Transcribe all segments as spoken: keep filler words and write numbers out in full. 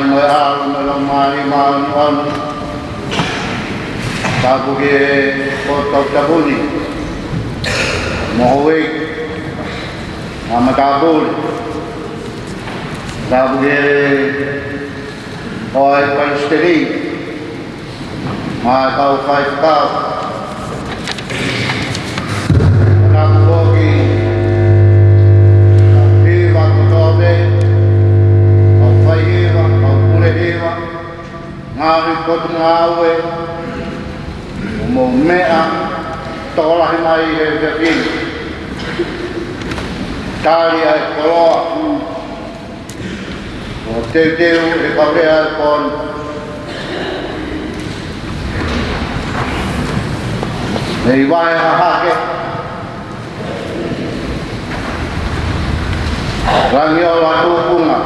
Mo e ʻAlo mo e Laumālie Māʻoniʻoni. Tapu ki he ʻOtua Toputapu ni. Mo e houʻeiki, mo e matāpule. Tapu ki he ʻoe palesiteni, mo e kau faifekau. Tapu foki ki he kau hiva kotoa pē, kau fai hiva, kau pule hiva, ngaahi potungāue, ʻoku mou meʻa tokolahi mai he efiafi ni. Tali ʻa e koloa ʻo teuteu ʻe he kau lea ʻa e pō ni. Mei Vahe Hahake, Langiola Tuʻupunga,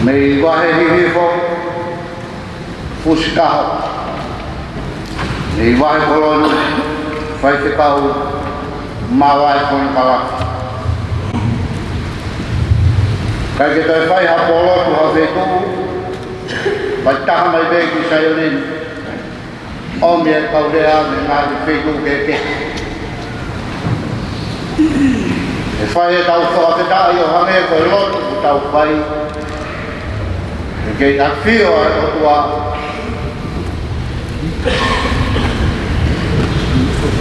mei Vahe Hihifo, Fusikaho, mei Vahe Koloni, Faifekau Mavae Fonokalafi. ʻIkai ke toe fai ha pō lotu ha feituʻu, fai taha mai pē ki Saione ni, ʻomi e kau lea mei he ngaahi feituʻu kehekehe. ʻE fai ʻetau fakafetaʻi ʻo hangē ko e lotu ʻoku tau fai. ʻE kei ʻafio ʻa e ʻOtua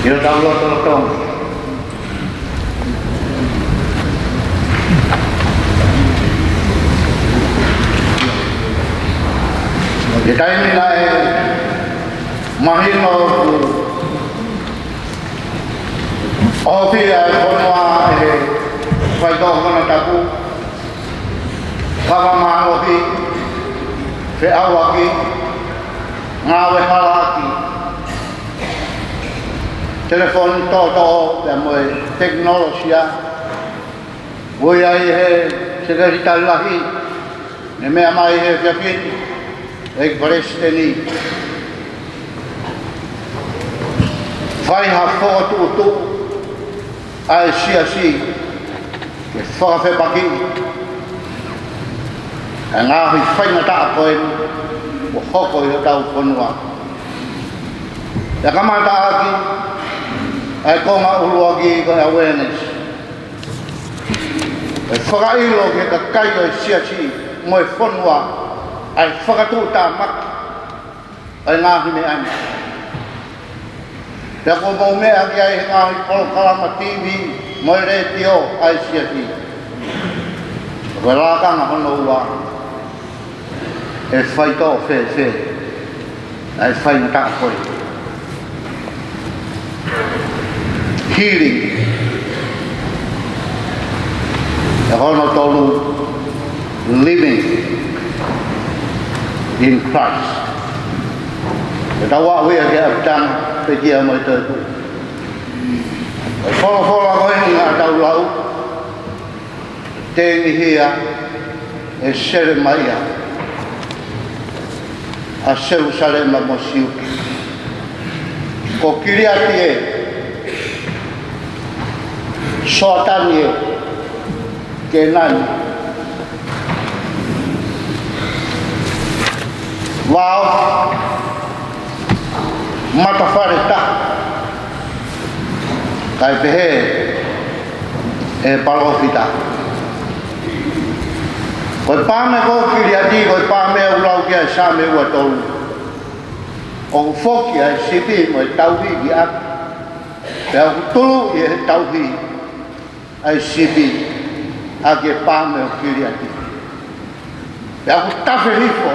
ʻi hotau lotolotonga. Ko e taimi naʻe mahino ʻoku ʻohofi ʻa e fonua ʻe he faitoʻo konatapu, kava mālohi, feʻauaki, ngāue halaaki, telefoni toʻotoʻo, pea mo e tekinolosia, ʻoku ʻi ai ʻe he Sekelitali Lahi, ne meʻa mai he efiafi ni, ʻEiki Palesiteni, fai ha fokotuʻutuʻu ʻa e siasi ke fakafepakiʻi ʻa e ngaahi faingataʻa ko eni ʻoku hoko ʻi hotau fonua. Pea kamata ʻaki ʻa e konga ʻuluaki ko e awareness. ʻE fakaʻilo ki he kakai ʻo e siasi mo e fonua ʻa e fakatuʻutāmaki ʻa e ngaahi meʻa ni. Pea kuo mou meʻa ki ai he ngaahi polokalama TV mo e letiō ʻa e siasi. Ko e lakanga hono ua, ʻe faitoʻo fēfē ʻa e faingataʻa ko ē? Healing. ʻE hono tolu, living in Christ. ʻE tau aʻu ia ki he ʻapitanga, pekia mo e toetuʻu. ʻE folofola ko eni naʻa tau lau, tengihia ʻe Selemaia ʻa Selūsalema mo Siuta. Ko Kiliati ē, Soatani ē, Kēnani. Vao, matafale taha. Kae pehē ʻe he palōfita, ko e pā meʻa ko Kiliati, ko e pā meʻa ʻoku lau ki ai ʻa e Saame ua tolu. ʻOku foki ʻa e sipi mo e tauhi ki ʻapi, pea ʻoku tuluʻi ʻe he tauhi ʻa e sipi ʻaki e pā meʻa ʻo Kiliati. Pea ʻoku tafe hifo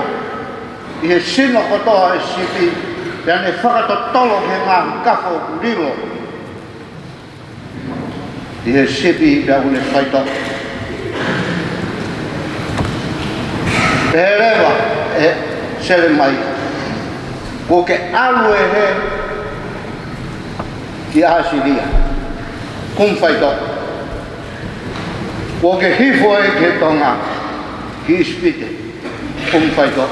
ʻi he sino kotoa ʻa e sipi, pea ne fakatotolo ki he ngaahi kafo ʻoku lilo ʻi he sipi, pea ʻoku ne faitoʻo. Pehē leva ʻe Selemaia, kuo ke ʻalu ʻe hē ki ʻAsilia, kuo mo faitoʻo. Kuo ke hifo ē ki he tonga, ki ʻIsipite, kuo mo faitoʻo.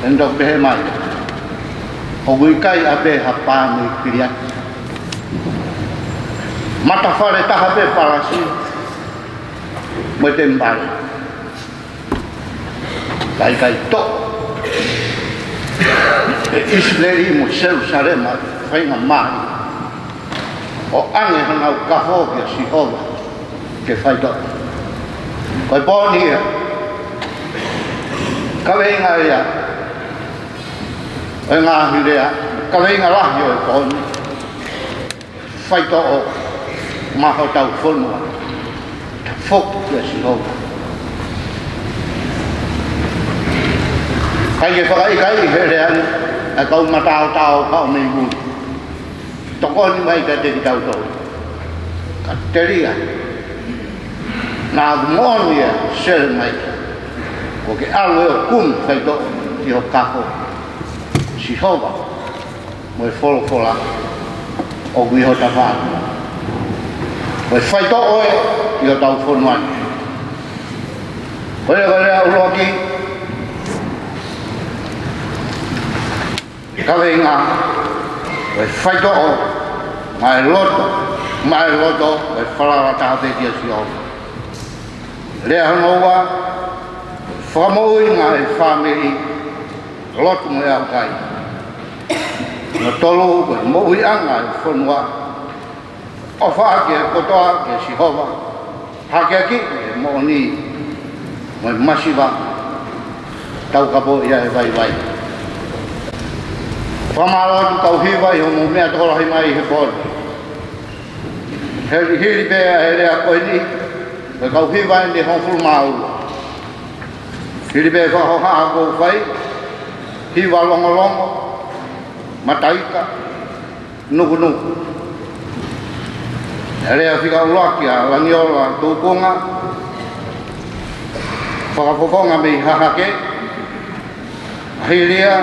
ʻE ne toki pehē mai, ʻoku ʻikai ʻapē ha pā mei Kiliati. Matafale taha pē palasi mo e temipale. Ka ʻikai toʻo ʻe ʻIsileli mo Selūsalema ʻa e faingamālie ʻo ʻoange honau kafo kia Sihova ke faitoʻo. Ko e pō ni ia, kaveinga ia ʻo e ngaahi lea, kaveinga lahi ʻo e pō ni: Faitoʻo maʻa hotau fonua, tafoki kia Sihova. ʻIkai ke fakaʻikaiʻi he lea ni ʻa e kau mataotao ʻo e mei muli, tokoni mai kiate kitautolu. Ka telia naʻa ku moʻoni ʻa Selemaia, kuo ke ʻalu ʻo kumi faitoʻo ʻi ho kafo, Sihova mo e folofola ʻoku ʻi ho tafaʻaki. Ko e faitoʻo ē ʻi hotau fonua ni. Ko ia ko e lea ʻuluaki, kaveinga: Ko e faitoʻo maʻa e loto, maʻa e loto, ko e falala taha pē kia Sihova. Lea hono ua, fakamoʻui maʻa e fāmili, lotu mo e ʻaukai. Hono tolu, ko e moʻuiʻanga ʻo e fonua, ʻofa ʻaki e kotoa kia Sihova, hakeakiʻi e moʻoni mo e masiva, taukapoʻi ʻa e vaivai. Fakamālō atu kau hiva ʻi hoʻomou meʻa tokolahi mai he pō ni. Hili, hili pē ʻa e lea ko eni, ko e kau hiva eni ʻe hongofulu mā ua. Hili pē fakahohaʻa ʻoku ou fai, hiva longolongo, mataika, nukunuku. ʻE lea fika ʻuluaki ʻa Langiola Tukunga, fakafofonga mei Hahake. Hili ia,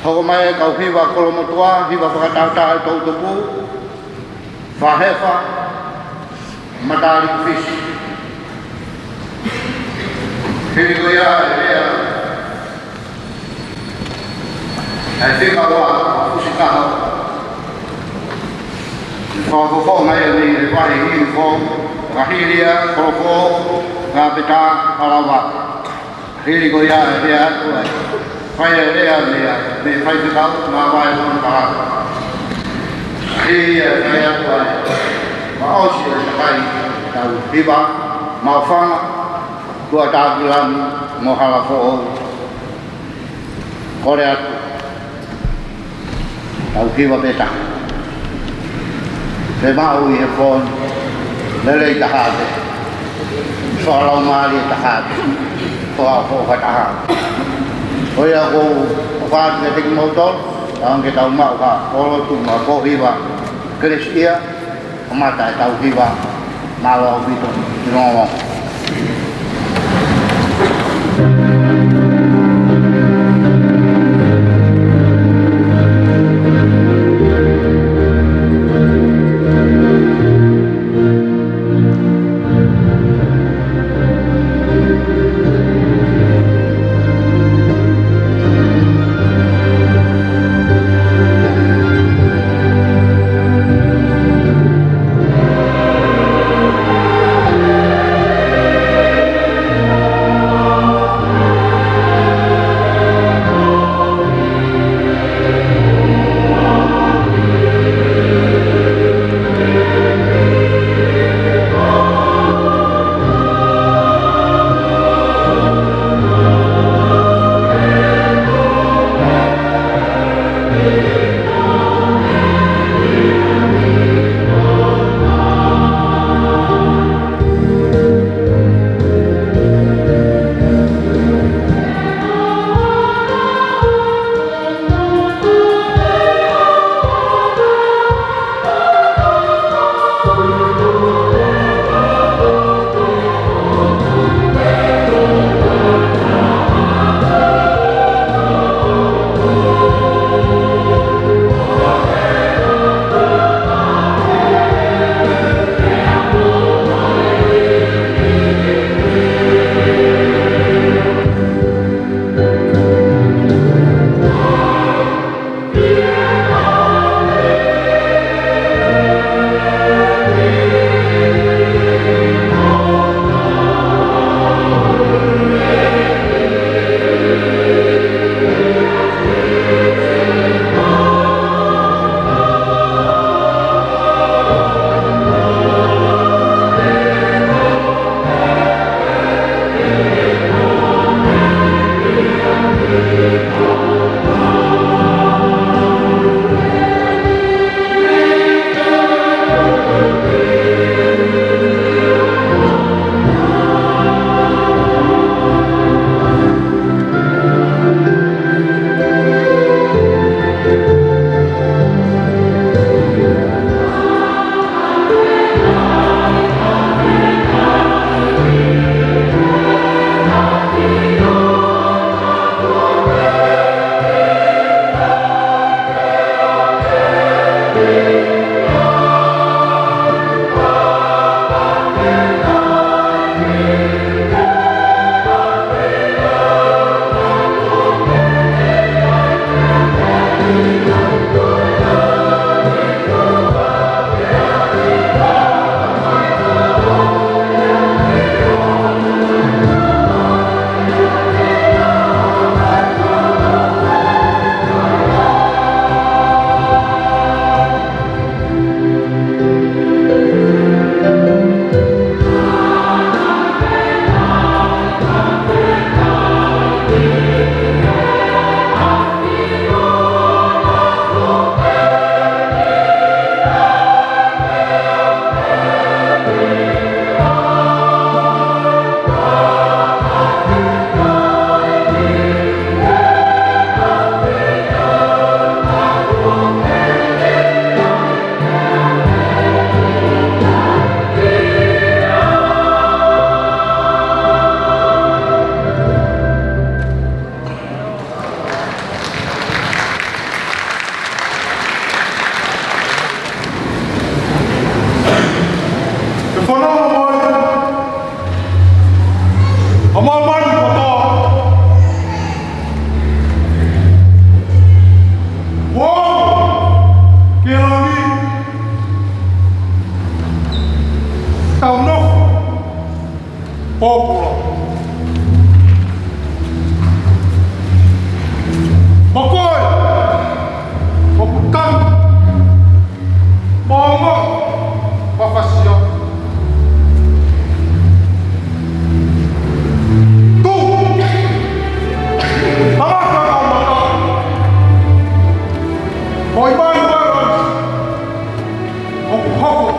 hoko mai e kau hiva kolomotuʻa, hiva fakatātā ʻi Toutupu, Fahefa, Mataliku Fisi. Hili ko ia ʻe lea ʻa e fika ua ʻa Fusikaho, fakafofonga ia mei he vahe Hihifo, ka hili ia Kolofo, Ngāpeta, Palava. Hili ko ia ʻe lea atu ai, fai e lea mei ai, mei he faifekau, ngā vahe hono kahaku. Hili ia ʻe fai atu ai, ma ʻosi e takai, tau hiva, Maʻufanga, Tuʻatākilani mo Halafoʻou. Kole atu, tau hiva pē taha. Pea maʻu ʻi he pō ni, lelei taha pē, soa laumālie taha pē, soa ʻofa taha pē. Ko ia ʻoku ou ʻofa atu kiate kimoutolu, tau ke tau maʻu ha pō lotu mo e pō hiva kelesiʻia, kamata ʻetau hiva, mālō ʻaupito, ʻi longolongo. Pōpula. Mo koe, ʻoku tanu, mo ongo, fafasia. Tuʻu. Tangata ʻo mata. Ko i mai mai. ʻOku hoko.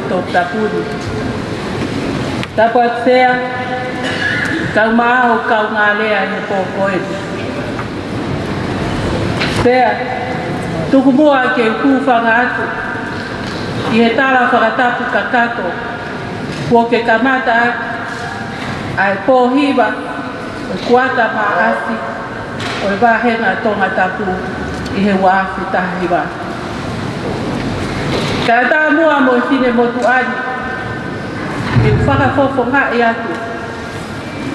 Toputapu ni. Tapu atu Sea, kae ʻumaʻā hoʻo kaungā lea ʻi he pō ko eni. Sea, tuku muʻa ke u hūfanga atu ʻi he tala fakatapu kakato kuo ke kamata ʻaki ʻa e pō hiva ʻo e kuata maʻasi ʻo e vāhenga Tongatapu ʻi he ua afe taha hiva. Kae ʻatā muʻa mo e finemotuʻa ni ke u fakafofongaʻi atu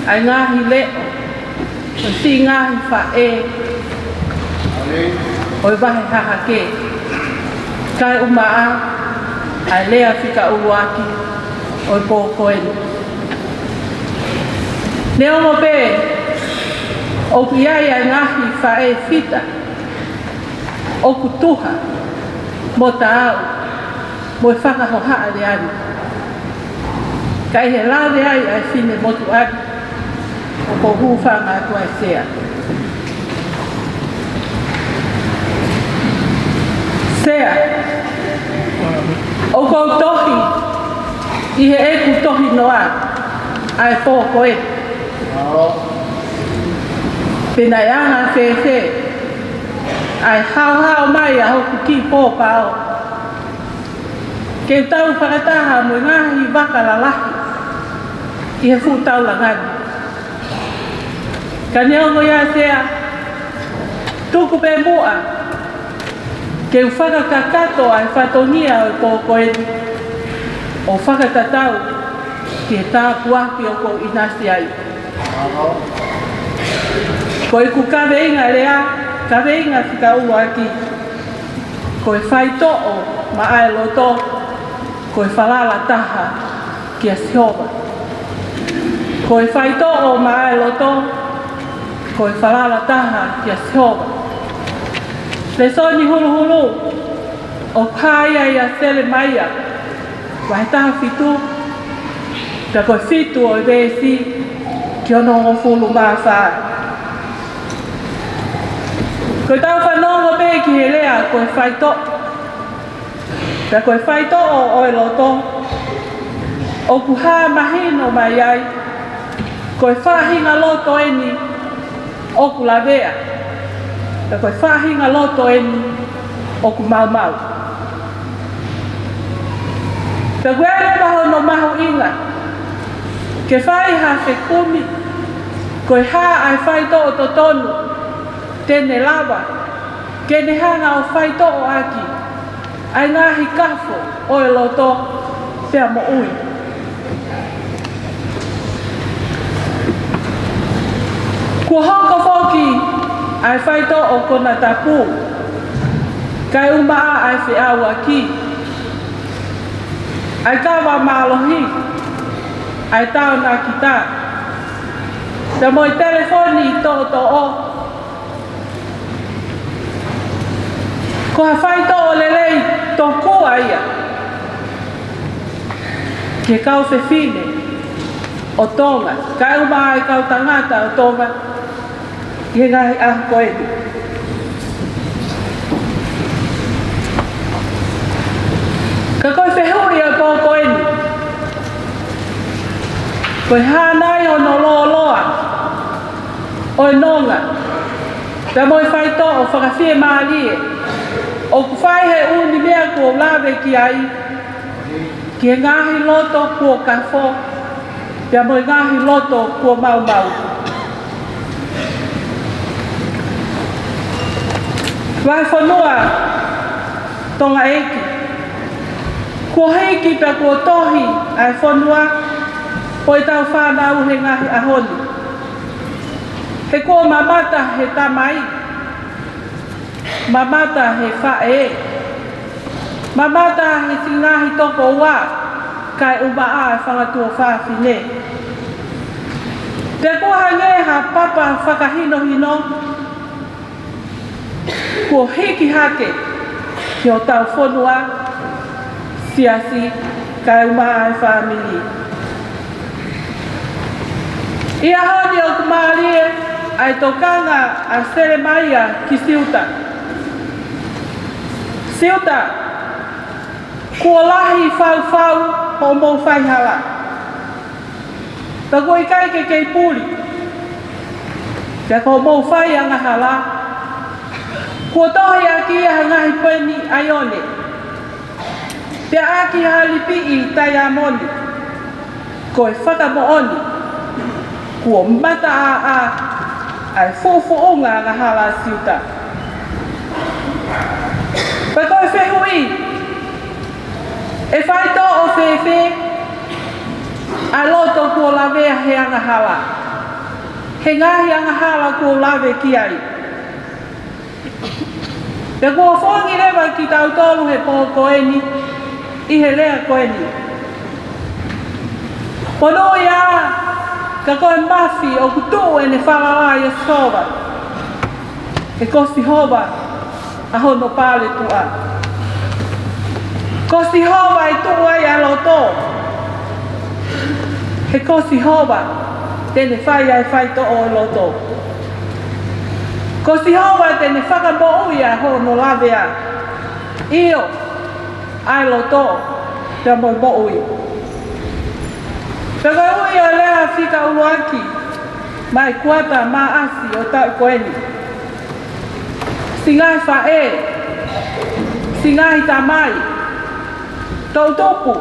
ʻa e ngaahi leʻo ʻo e siʻi ngaahi faʻē ʻo e vahe Hahake, kae ʻumaʻā ʻa e lea fika ʻuluaki ʻo e pō ko eni. Neongo pē ʻoku ʻi ai ʻa e ngaahi faʻē fita ʻoku tuha mo taau mo e fakahohaʻa lea ni, ka ʻi he lave ai ʻa e finemotuʻa ni, ʻoku ou hūfanga atu ai Sea. Sea, ʻoku ou tohi ʻi heʻeku tohinoa ʻa e pō ko ē. Pe naʻe anga fēfē ʻa e haohaoa mai ʻa hoku kiʻi pō pao, ke tau fakataha mo e ngaahi vaka lalahi ʻi he fuʻu taulanga ni. Ka neongo ia Sea, tuku pē muʻa ke u fakakakato ʻa e fatongia ʻo e pō ko eni ʻo fakatatau ki he tāpuaki ʻoku ou ʻinasi ai. Ko ʻeku kaveinga lea, kaveinga fika ʻuluaki, ko e faitoʻo maʻa e loto, ko e falala taha kia Sihova. Ko e faitoʻo maʻa e loto, ko e falala taha kia Sihova. Lēsoni huluhulu ʻoku hā ia ʻia Selemaia, vahe taha fitu, pea ko e fitu ʻo e veesi ki hono hongofulu mā fā. Ko ʻetau fanongo pē ki he lea ko e faitoʻo, pea ko e faitoʻo ʻo e loto, ʻoku hā mahino mai ai ko e faʻahinga loto eni ʻoku lavea, pea ko e faʻahinga loto eni ʻoku maumau. Pea ko e ʻai leva hono mahuʻinga ke fai ha fekumi, ko e hā ʻa e faitoʻo totonu te ne lava ke ne hanga ʻo faitoʻo ʻaki ʻa e ngaahi kafo ʻo e loto pea moʻui. Kuo hoko foki ʻa e faitoʻo konatapu, kae ʻumaʻā ʻa e feʻauaki, ʻa e kava mālohi, ʻa e taonakita, pea mo e telefoni toʻotoʻo. Ko ha faitoʻo lelei tokua ia ki he kau fefine ʻo Tonga, kae ʻumaʻā e kau tangata ʻo Tonga ʻi he ngaahi ʻaho ko eni. Ka ko e fehuʻi ʻo e pō ko eni, ko e hā nai hono lōloa ʻo e nonga pea mo e faitoʻo fakafiemālie ʻoku fai he ʻū meʻa kuo u lave ki ai, ki he ngaahi loto kuo kafo pea mo e ngaahi loto kuo maumau. Vahefonua Tongaʻeiki, kuo hiki pea kuo tohi ʻa e fonua ʻo ʻetau fānau he ngaahi ʻaho ni. He kuo mamata he tamai, mamata he faʻē, mamata he siʻi ngaahi tokoua, kae ʻumaʻā e fanga tuofāfine. Pea kuo hangē ha papa fakahinohino kuo hiki hake ki hotau fonua, siasi, kae ʻumaʻā e fāmili. ʻI he ʻaho ni ʻoku mālie ʻa e tokanga ʻa Selemaia ki Siuta. Siuta, Kuo lahi faufau hoʻomou faihala, pea kuo ʻikai ke kei puli. Pea ko hoʻomou fai angahala, kuo tohi ʻaki ia ha ngaahi peni ʻaione, pea ʻaki ha lipiʻi taiamoni. Ko e fakamoʻoni, kuo mataʻāʻā ʻa e fuʻufuʻunga angahala ʻa Siuta. Pea ko e fehuʻi, ʻe faitoʻo fēfē ʻa e loto kuo lavea he angahala, he ngaahi angahala kuo lave ki ai? Pea kuo fōngi leva kitautolu he pō ko eni ʻi he lea ko eni. Pono ia, ka ko e mafi ʻoku tuʻu ʻene falala ʻia Sihova, he ko Sihova ʻa hono paletuʻa. Ko Sihova ʻe tuʻu ai ʻa e loto, he ko Sihova te ne fai ʻa e faitoʻo ʻo e loto. Ko Sihova te ne fakamoʻui ʻa hono lavea, ʻio, ʻa e loto pea mo e moʻui. Pea ko e ui ʻa e lea fika ʻuluaki maʻa e kuata Maʻasi ʻo e taʻu ko eni. Siʻi ngaahi faʻē, siʻi ngaahi tamai, toʻu tupu,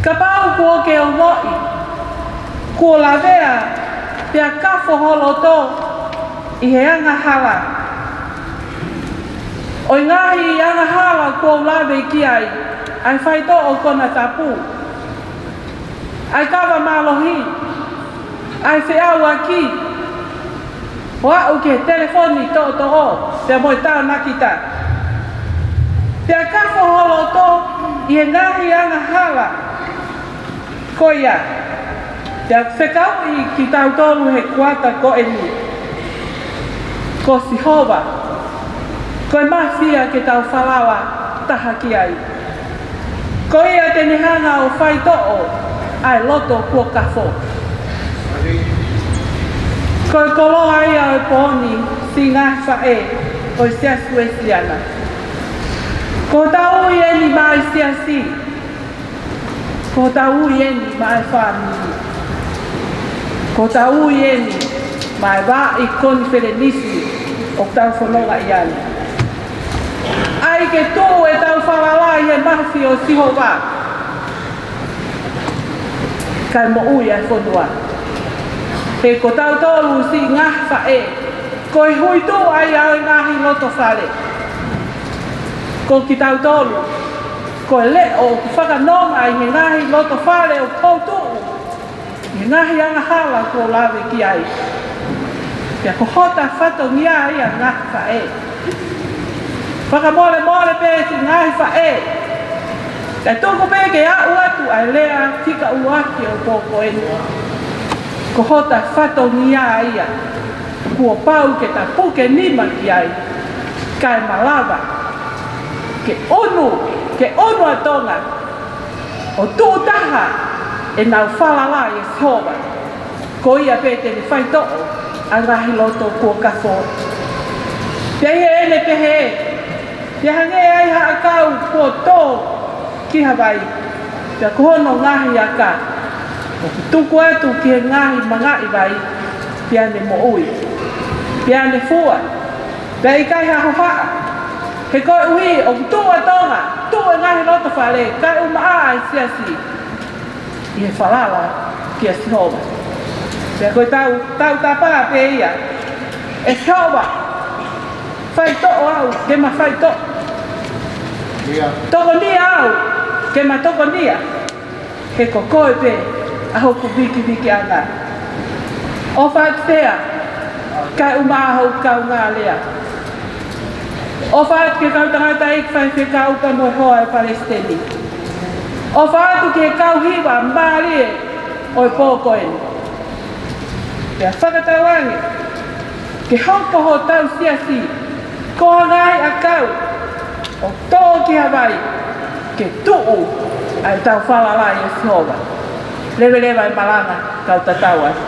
kapau kuo ke ongoʻi kuo lavea pea kafo ho loto ʻi he angahala, ʻo e ngaahi angahala kuo u lave ki ai, ʻa e faitoʻo konatapu, ʻa e kava mālohi, ʻa e feʻauaki, ʻo aʻu ki he telefoni toʻotoʻo pea mo e tānakita, pea kafo ho loto ʻi he ngaahi angahala ko ia, pea fekauʻi kitautolu he kuata ko eni, ko Sihova, ko e mafi ia ke tau falala taha ki ai. Ko ia te ne hanga ʻo faitoʻo ʻa e loto kuo kafo. Ko e koloa ia ʻo e pō ni, siʻi ngaahi faʻē ʻo e Siasi Uēsiliana. Ko hotau ui eni maʻa e siasi, ko hotau ui eni maʻa e fāmili, ko hotau ui eni maʻa e vaʻa konifelenisi ʻoku tau fononga ʻi ai. ʻAi ke tuʻu ʻetau falala ʻi he mafi ʻo Sihova, kae moʻui ʻa e fonua. He ko tautolu siʻi ngaahi faʻē, ko e huituʻa ia ʻo e ngaahi loto fale. Ko kitautolu, ko e leʻo ʻoku fakanonga ʻi he ngaahi loto fale ʻoku poutuʻu ʻi he ngaahi angahala kuo lave ki ai. Pea ko hota fatongia ia ngaahi faʻē. Fakamolemole pē siʻi ngaahi faʻē, kae tuku pē ke aʻu atu ʻa e lea fika ʻuluaki ʻo e pō ko eni. Ko hota fatongia ia kuo pau ke ta puke nima ki ai, kae malava ke ʻunu, ke ʻunu ʻa Tonga ʻo tuʻu taha ʻenau falala ʻia Sihova. Ko ia pē te ne faitoʻo ʻa e ngaahi loto kuo kafo. Pea ʻi heʻene pehē, pea hangē ai ha ʻakau kuo tō ki ha vai, pea ko hono ngaahi aka ʻoku tuku atu ki he ngaahi mangaʻi vai, pea ne moʻui, pea ne fua, pea ʻikai ha hohaʻa. He koeʻuhi ʻoku tuʻu ʻa Tonga, tuʻu e ngaahi loto fale, kae ʻumaʻā ʻa e siasi ʻi he falala kia Sihova. Pea ko e tau, tautapa pē ia. ʻE Sihova, faitoʻo au ke ma faitoʻo. Ia. Tokonia au ke ma tokonia. He ko koe pē ʻa hoku vikivikiʻanga. ʻOfa atu pea kae ʻumaʻā hoku kaungā lea. ʻOfa atu ki he kau tangataʻeiki faifekau pea mo e hoa ʻo e palesiteni. ʻOfa atu ki he kau hiva mālie ʻo e pō ko eni. Pea fakatauange ke hoko hotau siasi ko ha ngaahi ʻakau ʻoku tō ki ha vai, ke tuʻu ʻa ʻetau falala ʻia Sihova. Leveleva e malanga, kau tatau atu.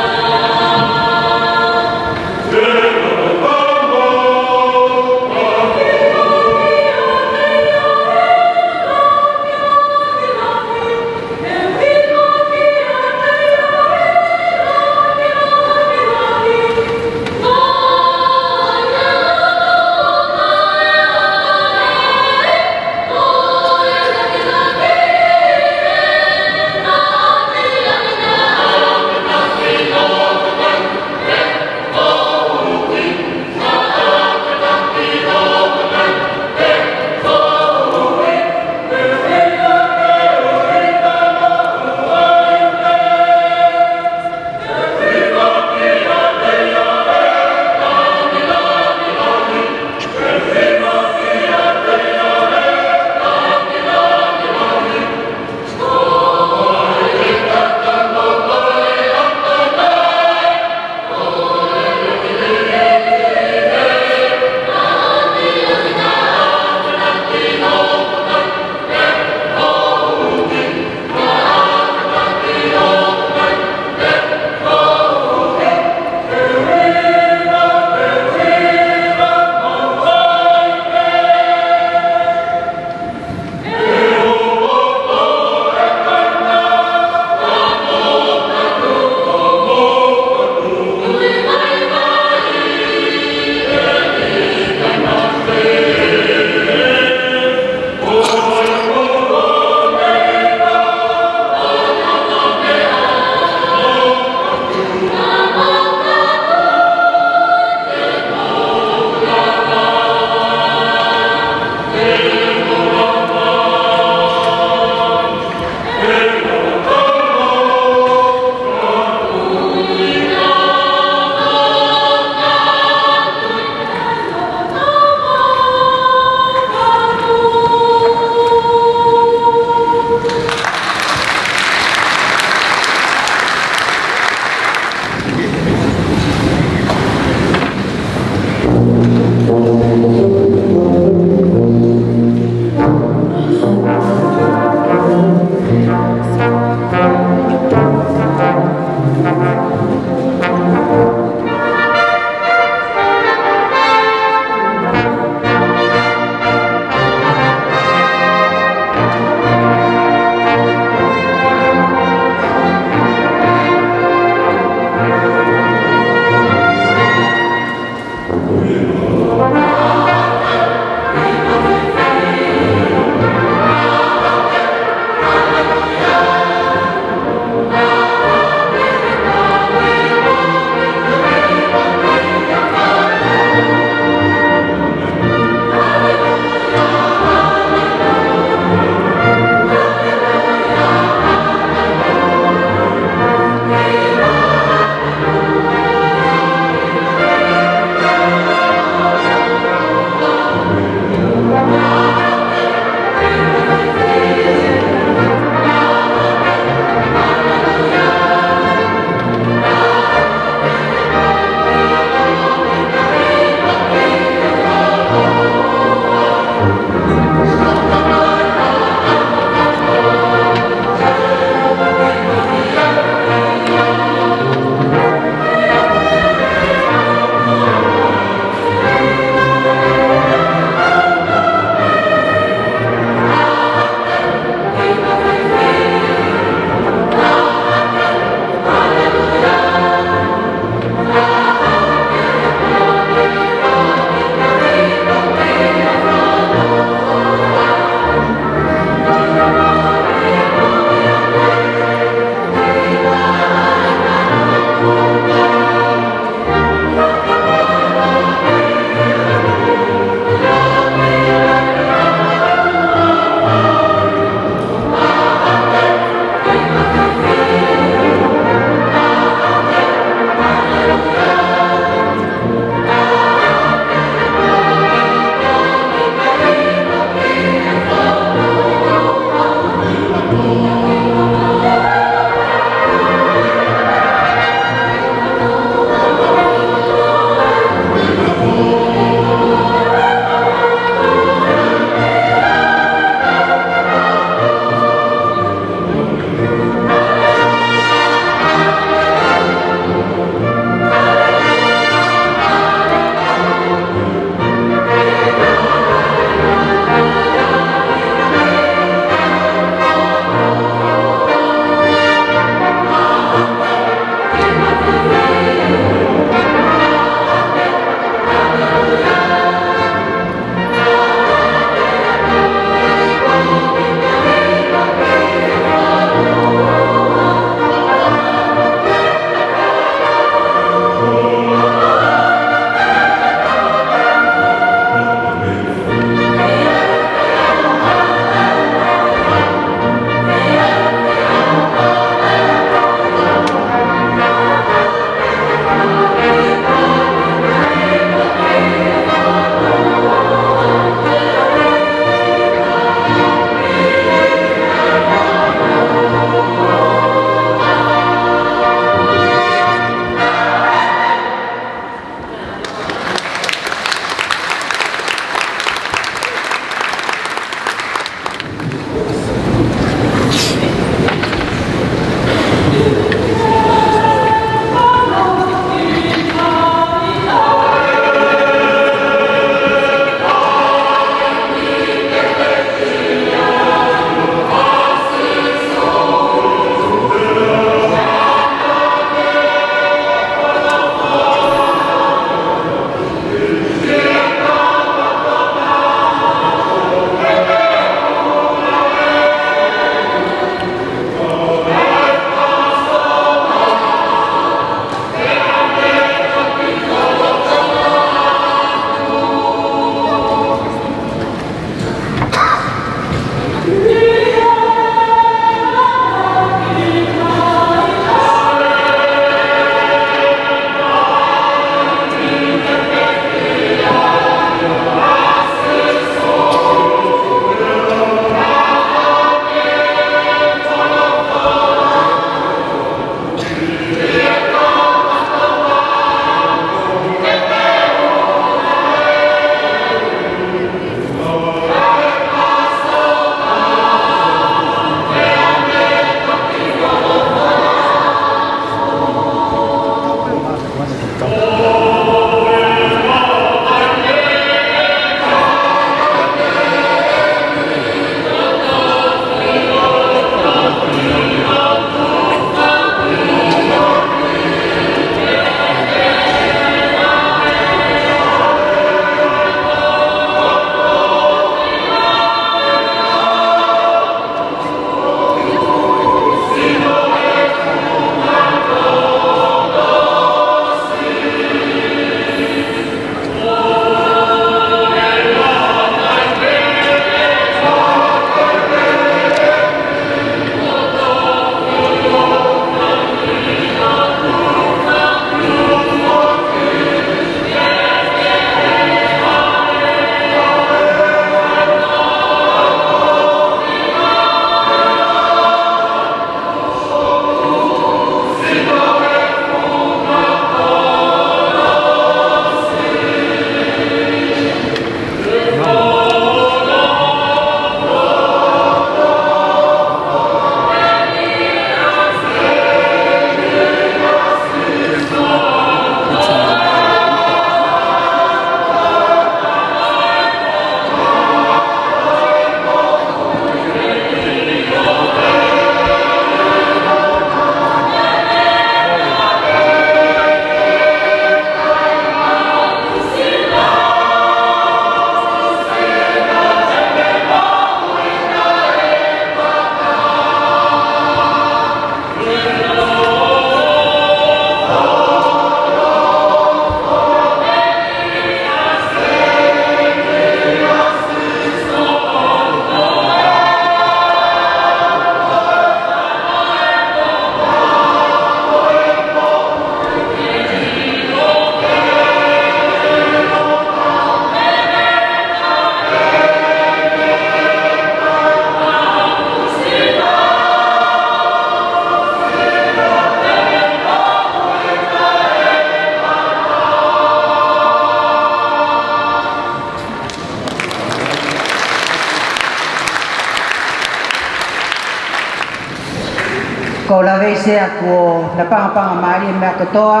Lave ʻi Sea kuo lapangapanga mālie e meʻa kotoa.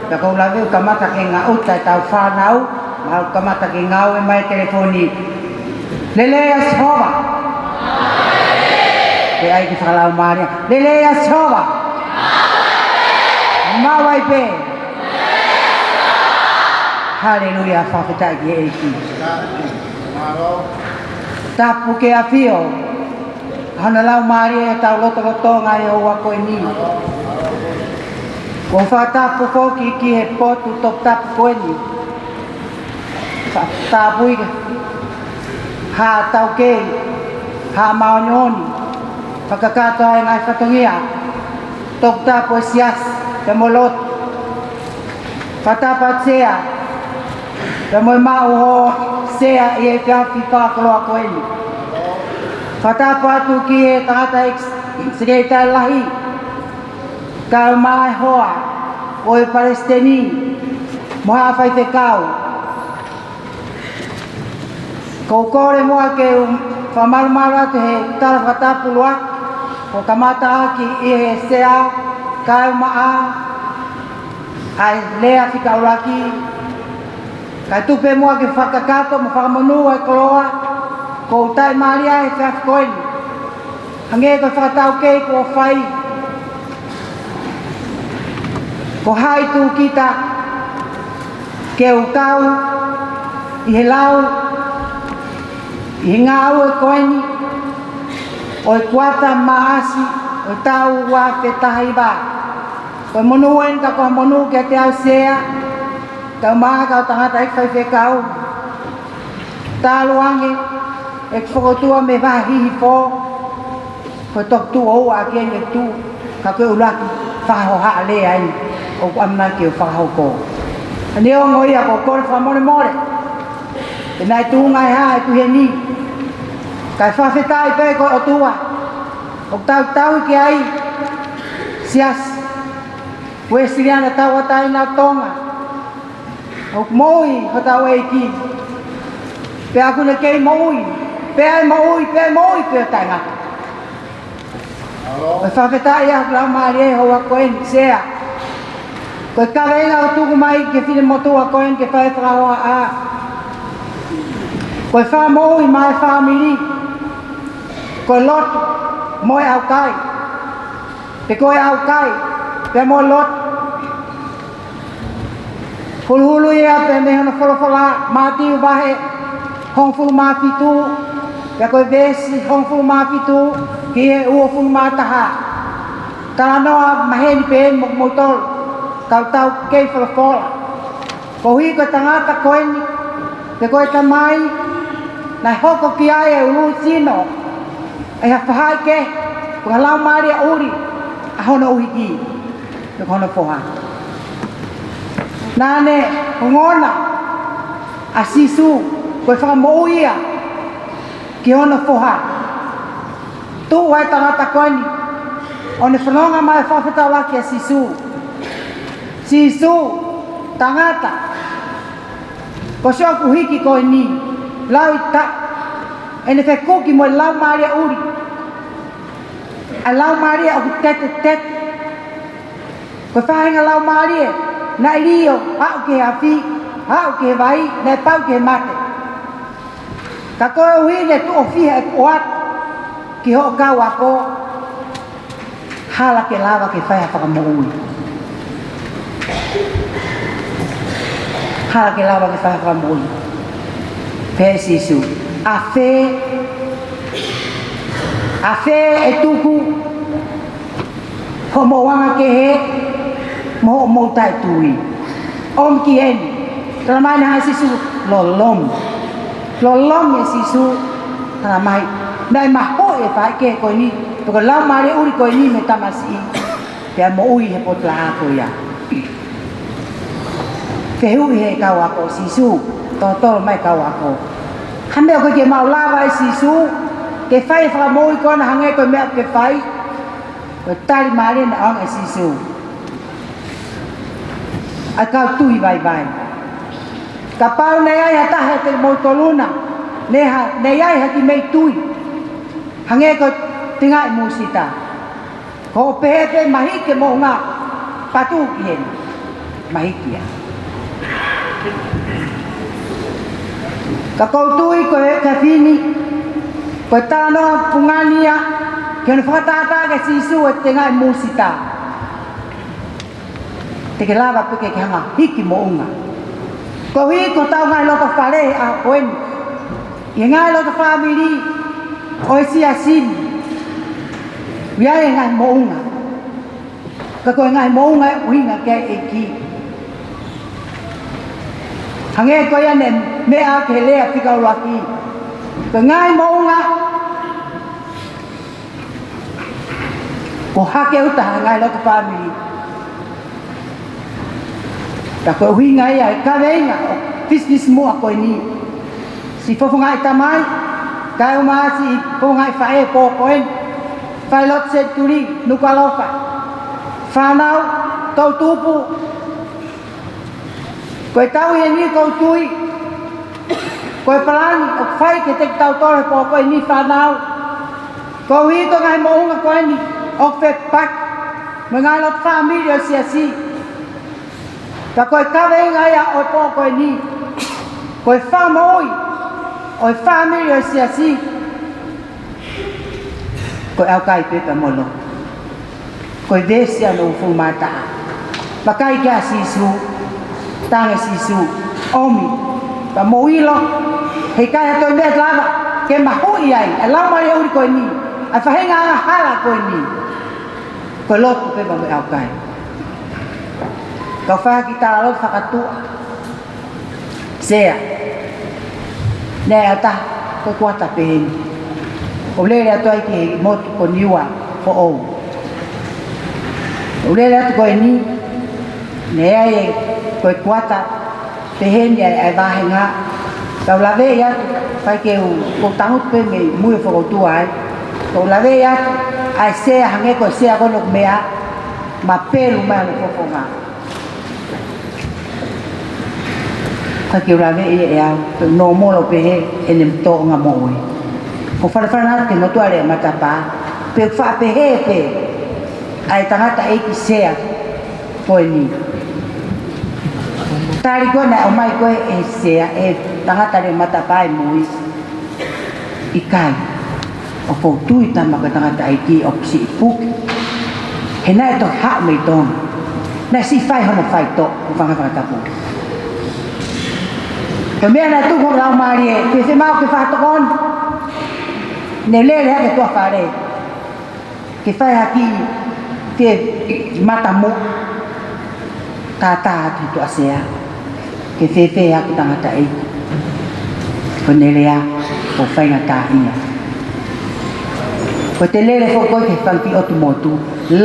Pea ʻoku ou lave ʻo kamata ke ngāueʻi ʻetau fānau, mau kamata ke ngāue mai e telefoni. Lelei ʻa Sihova. Pea ʻai ke fakalaumālie. Lelei ʻa Sihova. Maʻu ai pē. Haleluia, fakafetaʻi ki he ʻEiki. Tapu ki he ʻAfio. Hono laumālie ʻi hotau lotolotonga ʻi he houa ko eni. ʻOku ou fakatapu foki ki he potu toputapu ko eni. Fakatapu ʻi he haʻa taukei, haʻa māʻoniʻoni, fakakakato ʻa e ngaahi fatongia, toputapu e siasi, pea mo e lotu. Fakatapu atu Sea, pea mo e maʻu hoʻo Sea ʻi he efiafi fakakoloa ko eni. Fakatapu atu ki he tangataʻeiki sekelitali lahi, kae ʻumaʻā e hoa, ko e palesiteni, mo e haʻa faifekau. ʻOku ou kole muʻa ke u fakamalumalu atu he tala fakatapu ʻuluaki, kuo kamataʻaki ʻe he Sea, kae ʻumaʻā ʻa e lea fika ʻuluaki, kae tuku pē muʻa ke fakakakato mo fakamonū ʻa e koloa kuo taʻimālie he efiafi ko eni. Hangē ko e fakataukei kuo fai, ko hai tūkita ke u kau ʻi he lau, ʻi he ngāue ko eni ʻo e kuata Maʻasi ʻo e taʻu ua afe taha hiva. Ko e monū eni ka ko e monū kiate au Sea, kae ʻumaʻā e kau tangataʻeiki faifekau. Talu ange ʻeku fokotuʻu mei he vahe Hihifo, ko e toki tuʻo ua ʻaki eni ʻeku tuʻu, ka ko e ʻuluaki fakahohaʻa lea eni ʻoku ʻamanaki ke u fakahoko. Neongo ia, ʻoku ou kole fakamolemole, he naʻe tuʻunga ʻe hā ʻeku ʻi heni. Kae fakafetaʻi pē ko e ʻOtua ʻoku tau tauhi ki ai, Siasi Uēsiliana Tauʻatāina ʻo Tonga. ʻOku moʻui hotau ʻEiki. Pea ʻoku ne kei moʻui, pea ʻe moʻui, pea ʻe moʻui pea taʻengata. ʻOku ou fakafetaʻi ʻi he laumālie he houa ko eni Sea. Ko e kaveinga ʻoku tuku mai ki he finemotuʻa ko eni ke fai e fakahohaʻa, ko e fakamoʻui maʻa e fāmili, ko e lotu mo e ʻaukai, pe ko e ʻaukai pea mo e lotu. Huluhulu ia pē mei hono folofola, Mātiu vahe hongofulu mā fitu, pea ko e veesi hongofulu mā fitu ki he uofulu mā taha. Talanoa maheni pē eni mo kimoutolu kau taukei folofola. Koeʻuhi ko e tangata ko eni, pe ko e tamai, naʻe hoko ki ai e ʻulu sino ʻi ha faʻahi kehe, ko e laumālie ʻuli ʻa hono ʻuhiki, pe ko hono foha. Naʻa ne ongona ʻa Sīsū ko e fakamoʻui ia ki hono foha. Tuʻu ai e tangata ko eni ʻo ne fononga mai ʻo fakafetaulaki kia Sīsū. Sīsū, tangata, ko siʻoku ʻuhiki ko eni, lau ʻi taʻu, ʻene fekuki mo e laumālie ʻuli, ʻa e laumālie ʻoku tetetete. Ko e faʻahinga laumālie naʻe lī ʻo aʻu ki he afi, aʻu ki he vai, naʻe pau ke mate. Ka koeʻuhi ne tuʻo fiha ʻeku ʻoatu ki hoʻo kau ako, hala ke lava ke fai ha fakamoʻui. Hala ke lava ke fai ha fakamoʻui. Pehē ʻe Sīsū, ʻa fē, ʻa fē ʻe tuku hoʻomou anga kehe mo hoʻomou taʻetui? ʻOmi ki heni. Talamai naʻe haʻu ʻa Sīsū, lolomi. Lolomi ʻe Sīsū, talamai naʻe mahuʻi e faʻahi kehe ko eni, pe ko e laumālie ʻuli ko eni mei he tamasiʻi, pea moʻui he potu laʻā ko ia. Fehuʻi ʻe he kau ako, Sīsū, totolo mai kau ako, ha meʻa ʻoku ʻikai ke mau lava, ʻe Sīsū, ke fai e fakamoʻui ko ena hangē ko e meʻa ʻoku ke fai? Ko e tali mālie naʻe ʻoange ʻe Sīsū, ʻa e kau tui vaivai, kapau naʻe ʻi ai ha taha ʻiate kimoutolu na, naʻe ha, naʻe ʻi ai ha kiʻi mei tui hangē ko e tengaʻi mūsita, Ko e pehē pē mahiki e moʻunga, patu ki heni. Mahiki ia. Ka ʻoku ou tui ko e kafini, ko e talanoa pungani ia, ke ne fakatātā kia Sīsū e tengaʻi mūsita. Te ke lava pē ke ke hanga hiki moʻunga. Koeʻuhi ko hotau ngaahi loto fale ʻa ko eni. ʻI he ngaahi loto fāmili ʻo e siasi ni. ʻOku ʻi ai e ngaahi moʻunga. Ka ko e ngaahi moʻunga ʻoku ʻuhinga ki ai e ʻEiki. Hangē ko ia ne meʻa ki he lea fika ʻuluaki. Ko e ngaahi moʻunga ko e hake ʻuta ha ngaahi loto fāmili. Ka ko e ʻuhinga ia e kaveinga ʻo e pisinisi muʻa ko eni. Siʻi fofongaʻi tamai, kae ʻumaʻā siʻi fofongaʻi faʻē pō ko eni. Fai lotu senituli, Nukuʻalofa. Fānau, toʻutupu. Ko e tau ʻi heni ʻoku ou tui. Ko e palani ʻoku fai kiate kitautolu he pō ko eni fānau. Koeʻuhi ko e ngaahi moʻunga ko eni ʻoku fepaki mo e ngaahi loto fāmili ʻo e siasi. Ka ko e kaveinga ia ʻo e pō ko eni. Ko e fakamoʻui ʻo e fāmili ʻo e siasi. Ko e ʻaukai pē pea mo e lotu. Ko e veesi hono uofulu mā taha. Vakai kia Sīsū, tangi Sīsū, ʻomi, pea mou ʻilo, heʻikai ha toe meʻa te lava ke mahuʻi ai ʻa e laumālie ʻuli ko eni, ʻa e faʻahinga angahala ko eni. Ko e lotu pē pea mo e ʻaukai. Kau fai ha kiʻi tala lotu fakatuʻa. Sea. Naʻe ʻi ai ha taha, ko e kuata pehē ni. ʻOku lele atu ai ki he motu ko Niua foʻou. ʻOku lele atu ko eni, naʻe ʻi ai e, ko e kuata pehē ni ʻa e, ʻa e vāhenga. Kau laveʻi atu, fai ke u, ko e tangutu pē mei mui ʻo fokoutua ai. Kau laveʻi atu, ʻa e sea hangē ko e sea ko eni ʻoku meʻa, mapelu mai hono fofonga. Ka ke u laveʻi ʻe au, pe nōmolo pehē, ʻene tōʻonga moʻui. Ko e falefale atu ki he motuʻa lea matapā, pe faʻa pehē pē, ʻa e tangataʻeiki sea, ko eni. Tali ko ē naʻe ʻomai ko ē ʻe he sea, ʻe he tangata lea matapā ʻi mui. ʻIkai. ʻOku ou tui tama ko e tangataʻeiki ʻoku siʻi puke. He naʻe toki haʻu mei Tonga. Naʻe siʻi fai hono faitoʻo, hūfanga he fakatapu. Ko e meʻa naʻe tuku hono laumālie, ke se mau ke fakatokoni. Ne lele hake tuʻa fale. Ke fai ha kiʻi, ke matamuʻa, tātā atu he tuʻa sea, ke fēfē ʻa e tangataʻeiki. Ko ʻene lea, ko e faingataʻaʻia. Ko ʻete lele foki ko ē ki he fanga kiʻi ʻotu motu,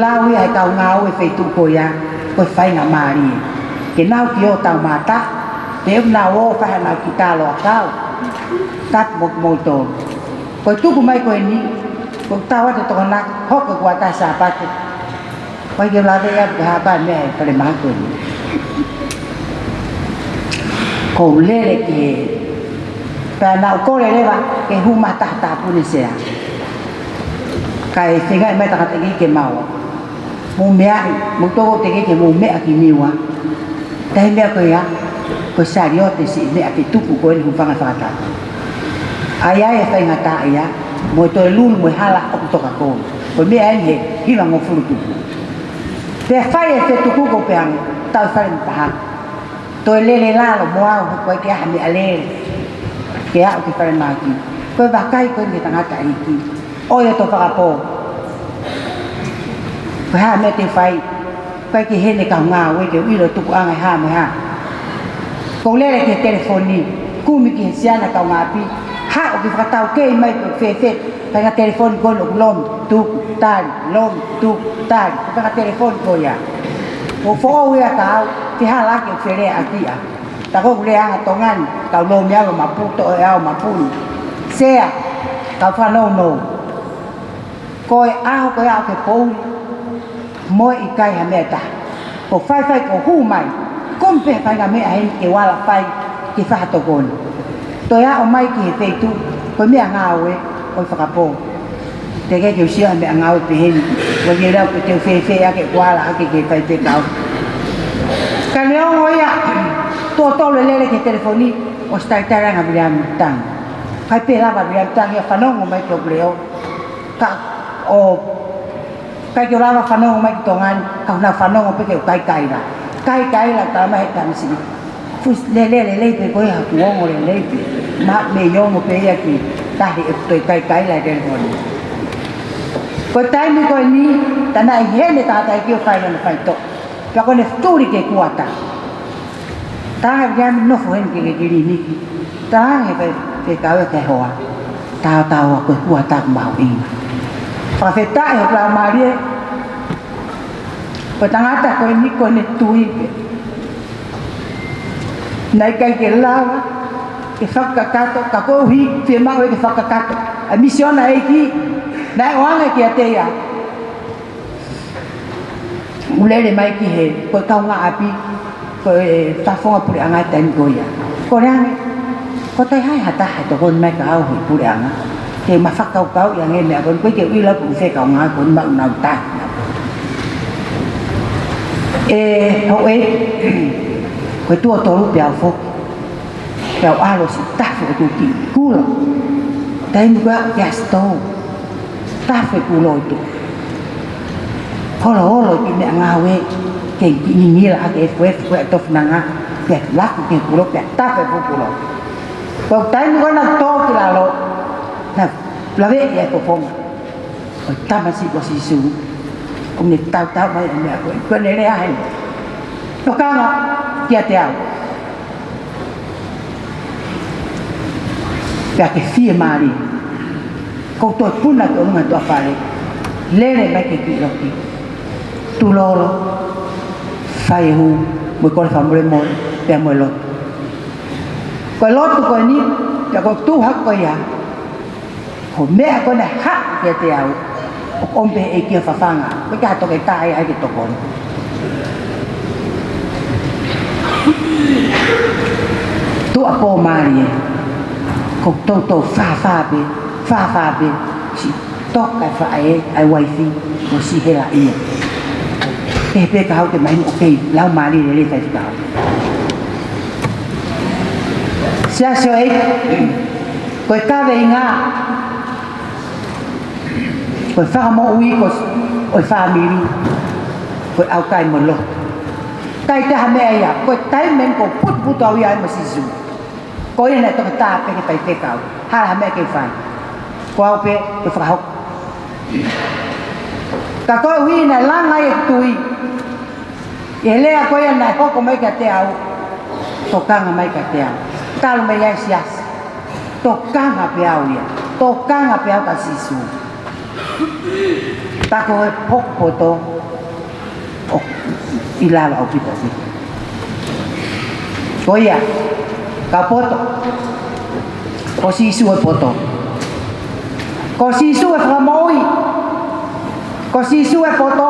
lau ia ʻe he kau ngāue feituʻu ko ia, ko e faingamālie. Ke nau ki ʻo tau mata, pe ʻoku nau ō fai haʻanau kiʻi talo ʻakau. Tapu mo kimoutolu. Ko e tuku mai ko eni, ko e tau atu e tokonaki, hoko e kuata Sāpate. Ko e ke lave ia, ko e hā pē meʻa ʻe fale maha ko eni. Ko e lele ke, pea naʻa ku kole leva, ke hū mai ha taha tāpuni sea. Kae feinga mai tangataʻeiki ke mau. Mou meaʻi, mou toko teʻeki ke mou meʻa ki Niua. Tahi meʻa ko ia, ko e saliote siʻi meʻa ke tuku ko eni hūfanga he fakatapu. ʻAi ai e faingataʻaʻia, mo e toe lulu mo e hala ʻoku toka ko. Ko e meʻa eni he hivangofulu tupu. Pea fai e fetuku ko pē ange, tau fale mo paha. Toe lele lalo mo au, ko e ke aha meʻa lele. Ke aʻu ki fale mahaki. Ko e vakai ko eni ki he tangataʻeiki. ʻOi ʻo tō fakapō. Ko e hā meʻa te fai. Kai ke hene kau ngāue ke u ʻilo tukuʻanga ʻe hā mo e hā. Ko e lele ki he telefoni. Kumi ki he siana kaungāʻapi. Haʻu ke fakataukei mai ko e fēfē. Kai ngaahi telefoni ko ē ʻoku lomi, tuku, tali, lomi, tuku, tali. Kai ngaahi telefoni ko ia. ʻOku foʻou ia ka au, ke hala ke u fele ʻaki ia. Tā ko ʻeku lea ʻa Tonga ni, kau lomi au ʻo mapu toʻo ʻe au mapu ni. Sea, kau fakanounou. Ko e ʻaho ko e ʻaho ke pouli, mo e ʻikai ha meʻa ʻe taha. Ko e faifai ko e hū mai, kumi pē ha faʻahinga meʻa heni ke u ala fai ke fakatokoni. Toe aʻu mai ki he feituʻu, ko e meʻangāue, ko e fakapō. Teʻeki ke u sio ha meʻangāue pehē ni. Ko ia lau ko e teu fēfē ake kuala ake ke fai pē kau. Ka neongo ia, tuʻo tolu e lele ki he telefoni, ʻosi talitali ange ʻa Viliami Tangi. ʻIkai pē lava ʻa Viliami Tangi ia ʻo fanongo mai ki hoku leʻo. Ka ʻoku ʻikai ke u lava fanongo mai ki Tonga ni, ka u nau fanongo pē ke u kaikaila. Kaikaila ka mai he tamasiʻi. Fusi lele lelei pē ko ia, kuo ongo lelei pē. Mahalo mei ongo pē ia ki tahi ʻeku toe kaikaila he telefoni. Ko e taimi ko eni, tā naʻe ʻi heni e tangataʻeiki ʻo fai hono faitoʻo. Pea ko ʻene tuli ki he kuata. Tā ʻa Viliami, nofo heni ki he kiliniki. Tā ʻe he faifekau ia ki he hoa. Tautaua ko e kuata ʻoku mahuʻinga. Fakafetaʻi hoku laumālie. Ko e tangata ko eni ko ʻene tui pē. Naʻe ʻikai ke lava ke fakakakato, ka koeʻuhi fiemaʻu ia ke fakakakato ʻa e misiona ʻa e ʻEiki naʻe ʻoange kiate ia. ʻO lele mai ki he, ko e kaungāʻapi, ko e fakafofonga puleʻanga he taimi ko ia. Ko e lea ange, ko e toe ʻi ai ha taha ʻe tokoni mai kia au he puleʻanga. Ke ma fakakaukauʻi ange e meʻa ko eni, ʻoku ʻikai ke u ʻilo pe ʻoku fē kaungā ko eni, maʻu nau tahi. ʻE, houʻeiki, ko e tuʻo tolu pē au foki. Pea u ʻalu ʻo siʻi tafe ʻo tuki kulo. Taimi ko ia ʻoku ʻi ai e sitou. Tafe kulo ʻo tuki. Holo holo ki he meʻangāue, ke ngingila ʻaki e efuefu ko e tofinanga, pea laku ki he kulo, pea tafe fuʻu kulo. Ko e taimi ko ē naʻa tō ki lalo, naʻe laveʻi e fofonga ʻo e tamasiʻi ko Sīsū, ʻo ne tautau mai e meʻa ko ē, ko ʻene lea heni. Tokanga kiate au. Pea ke fiemālie. Ko u toe puna ki ʻolunga tuʻa fale. Lele mai ki he kiʻi loki. Tulolo. Fai e hū. Mo e kole fakamolemole. Pea mo e lotu. Ko e lotu ko eni. Pea ko e tuʻu hake ko ia. Ko e meʻa ko ē naʻe haʻu kiate au, ʻoku ʻomi pē ʻe he ʻEiki ʻo fafanga, ʻoku ʻikai ha toketā ia ke tokoni. Tuʻuapō mālie, ko e toutou fāfā pē, fāfā pē, siʻi toka e faʻē, ʻa e uaifi, ʻo siʻi hela ia. Pehē pē ka haʻu ke mahino ʻoku kei lau mālie lelei faifekau. Siasi ʻo e ʻEiki, ko e kaveinga, ko e fakamoʻui ko ē ʻo e fāmili, ko e ʻaukai mo e lotu. ʻIkai ke ʻi ai ha meʻa ia, ko e taimi eni ʻoku ou putuputu au ia ai mo Sīsū. Ko ia naʻe toki tā pē ke faifekau, hala ha meʻa ke fai. Ko au pē, ko e fakahoko. Ka koeʻuhi naʻe langa ai e tui. ʻI he lea ko ia naʻe hoko mai kiate au, tokanga mai kiate au. Talu mei ai e siasi, tokanga pē au ia, tokanga pē au kia Sīsū. Tako e pokopoto ʻoku ʻi lalo ʻaupito ʻaupito. Ko ia, ka poto. Ko Sīsū e poto. Ko Sīsū e fakamoʻui. Ko Sīsū e poto.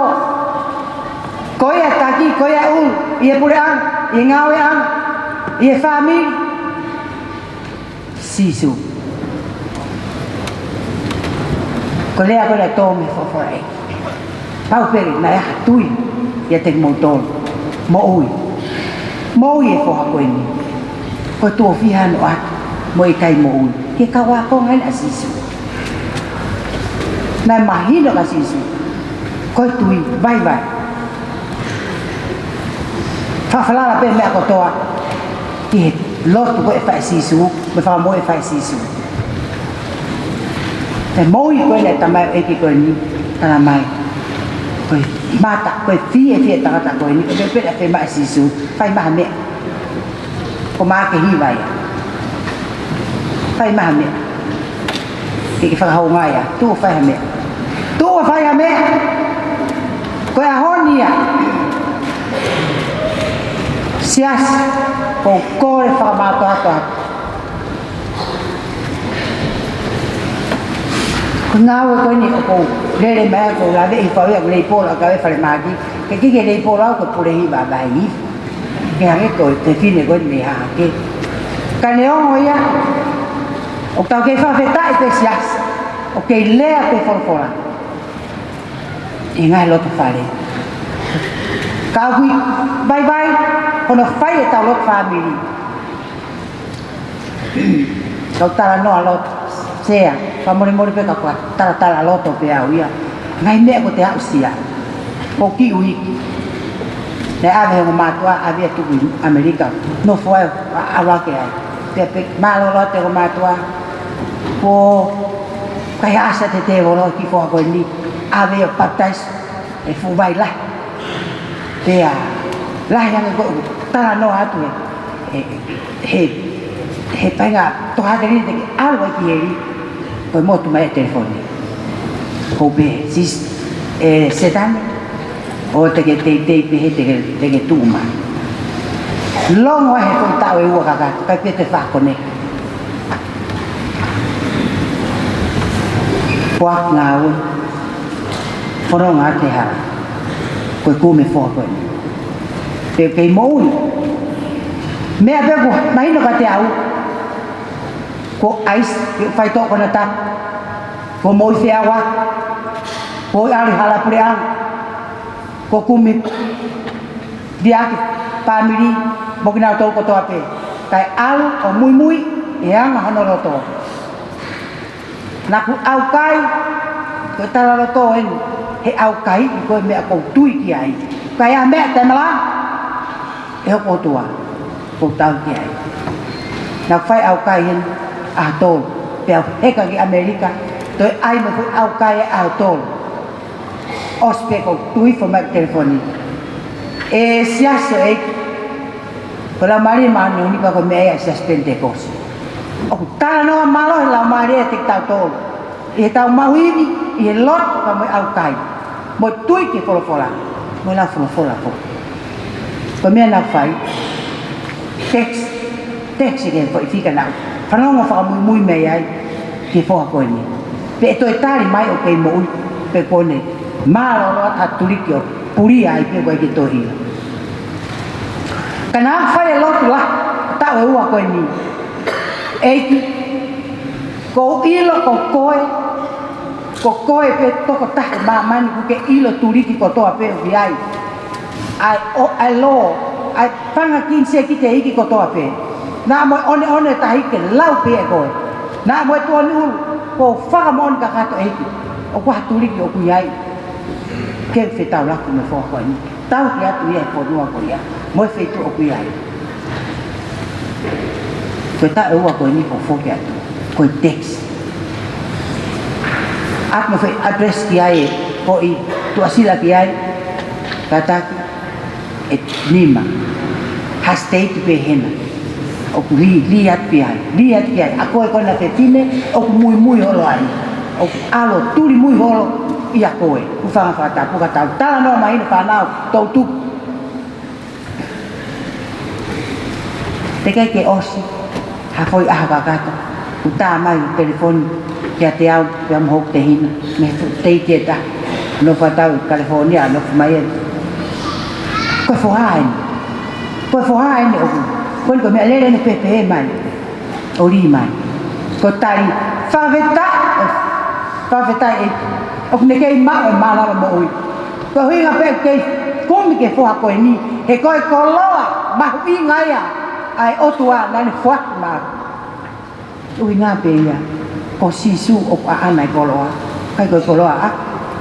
Ko ia e taki, ko ia e ʻulu, ʻi he puleʻanga, ʻi he ngāueʻanga, ʻi he fāmili. Sīsū. Ko e lea ko ē naʻe tō mei he folofola ʻa e ʻEiki. Pau pē naʻe ʻi ai ha tui ʻiate kimoutolu. Moʻui. Moʻui e foha ko eni. Ko e tuʻo fiha hono ʻoatu mo e ʻikai moʻui. Ke kau ākonga eni ʻa Sīsū. Naʻe mahino kia Sīsū. Ko e tui vaivai. Fakafalala pē meʻa kotoa ki he lotu ko ē ʻe fai ʻe Sīsū, mo e fakamoʻui ʻe fai ʻe Sīsū. Pea moʻui ko ē ʻa e tamaioʻeiki ko eni, tala mai. Ko e mata, ko e fiefia e tangata ko eni, ko e pē pē naʻe fai mai ʻe Sīsū, fai mai ha meʻa. Ko Maʻake hiva ia. Fai mai ha meʻa. Ke ke fakahounga ia. Tuʻu ʻo fai ha meʻa. Tuʻu ʻo fai ha meʻa. Ko e ʻaho ni ia. Siasi, ʻoku ou kole fakamātoato atu. Ko e ngāue ko eni ʻoku ou lele mai ʻoku ou laveʻi fau ia ʻoku leipolo ʻa e kau e falemahaki. Ke kiki leipolo au ko e pule hiva vai. Ke hangē ko e fefine ko eni mei Hahake. Ka neongo ia, ʻoku tau kei fakafetaʻi pē siasi, ʻoku kei lea pē folofola. ʻi he ngaahi loto fale. Ka ʻoku ʻi vaivai hono fai ʻetau lotu fāmili. Kau talanoa lotu, Sea, fakamolemole pē ka ʻoku ou talatala loto pē au ia. Ngaahi meʻa ʻoku te aʻusia. Ko e kiʻi uike naʻe ʻave he ongo mātuʻa, ʻave ia tuku ʻi ʻAmelika. Nofo ai, ʻa, ʻalu hake ai. Pea pehē mālōlō atu e ongo mātuʻa. Ko e kai asa te te volo ki foha ko eni. ʻAve ia ʻo papitaiso he fuʻu vai lahi. Pea lahi ange ko e talanoa atu he, he, he, he paenga tohate ni te ke ʻalu ai ki heli, ko e motu mai e telefoni. Ko e pehē, sis, ē, Setane, ʻoua te ke teitei pehē te ke, te ke tuʻu mai. Longo ai he ko e taʻu ʻe ua kakato, ʻikai pē toe fakakonekiti. Poaki ngāue. Fononga atu he hala. Ko e kumi e foha ko eni. Pea kei moʻui. Meʻa pē ʻoku mahino kiate au. Ko e ʻaisi, ko e faitoʻo konatapu. Ko e moʻui feʻauaki. Ko e ʻalu hala puleʻanga. Ko e kumi liʻaki fāmili mo kinautolu kotoa pē. Kae ʻalu ʻo muimui he anga hono loto. Naʻa ku ʻaukai, ko e talaloto eni, he ʻaukai, ko e meʻa ʻoku ou tui ki ai. Kae ʻai ha meʻa te mala, ʻe hoku ʻOtua, ʻoku ou tui ki ai. Naʻa ku fai ʻaukai heni, ʻaho tolu, pea u heka ki ʻAmelika, toe ʻai mo e foʻi ʻaukai ʻaho tolu. ʻOsi pē ko e tui fo mai telefoni. ʻE Siaosi ē, ko e Laumālie Māʻoniʻoni pea ko e meʻa ia ʻa e Siasi Penitekosi. ʻOku talanoa mālohi e Laumālie ʻiate kitautolu. ʻI heʻetau maʻu ivi, ʻi he lotu pea mo e ʻaukai. Mo e tui ki he folofola. Mo e lau folofola ko. Ko e meʻa naʻa ku fai. Text. Text ki he foʻi fika naʻa ku fanongo fakamuimui mei ai. Ki he foha ko eni. Pea ʻe toe tali mai ʻoku kei moʻui. Pea ko eni. Mālōlō atu ha tuliki ʻo pulia ai pea ko e ke tohi. Ka naʻa ku fai e lotu lahi, taʻu ʻe ua ko eni. ʻEiki, ʻoku ou ʻilo ko koe, ko koe pē tokotaha ʻi māmani ʻoku ke ʻilo tuliki kotoa pē ʻoku ʻi ai. ʻAi ʻo, ʻai lō, ʻai fanga kiʻi sēkite ʻEiki kotoa pē. Naʻa mo e ʻoneʻone tahi ke lau pē ʻe koe. Naʻa mo e tuʻoni ʻulu, ʻoku ou fakamoʻoni kakato ʻEiki. ʻOku ʻi ai ha tuliki ʻoku ʻi ai. Ke u fetaulaki mo e foha ko eni. Tauhi atu ia he fonua ko ia. Mo e feituʻu ʻoku ʻi ai. Ko e taʻu ʻe ua ko eni ʻoku foki atu. Ko e text. ʻAi mo e foʻi address ki ai ʻe foʻi tuʻasila ki ai. Kātaki ʻe nima. Ha state pē hena. ʻOku lī, lī atu ki ai. Lī atu ki ai. ʻA koe ko ena fefine, ʻoku muimui holo ai. ʻOku ʻalu tuli mui holo ʻia koe. ʻOku fanga fakatapu ka tau talanoa mai ʻi he fānau, tau tuku. Teʻeki ke ʻosi ha foʻi ʻaho kakato, ʻoku tā mai telefoni kiate au, pea mo hoku tehina, mei he fuʻu teiti ʻe taha, nofo atu au ʻi California, nofo mai ē. Ko e foha eni. Ko e foha eni ʻoku. Ko eni ko e meʻalele eni pehē mai. ʻO lī mai. Ko e tali, fakafetaʻi, fakafetaʻi ē. ʻOku ne kei maʻu e mānava moʻui. Ko e ʻuhinga pē ʻoku kei kumi ki he foha ko eni, he ko e koloa mahuʻinga ia ʻa e ʻOtua naʻa ne foaki maʻaku. ʻUhinga pē ia, ko Sīsū ʻoku ʻaʻana e koloa, ʻikai ko e koloa ʻaʻaku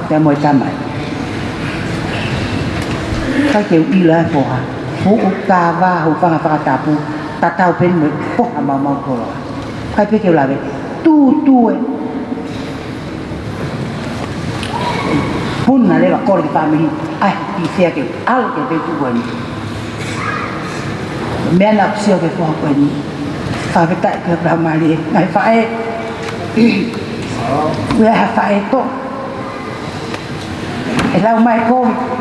pea mo e Tamai. ʻIkai ke u ʻilo e foha, fuʻu kava, fuʻu fanga fakatapu, tatau pē mo e foha maumau koloa. ʻIkai pē ke u lave, tūtū e. Puna leva kole ki he fāmili, ʻai, ʻi fea ke ʻalu ki he feituʻu ko eni. Meʻa naʻa ku sio ki he foha ko eni. Fakafetaʻi ki he Laumālie, ngaahi faʻē. Ua ha faʻē ko. ʻE lau mai ko,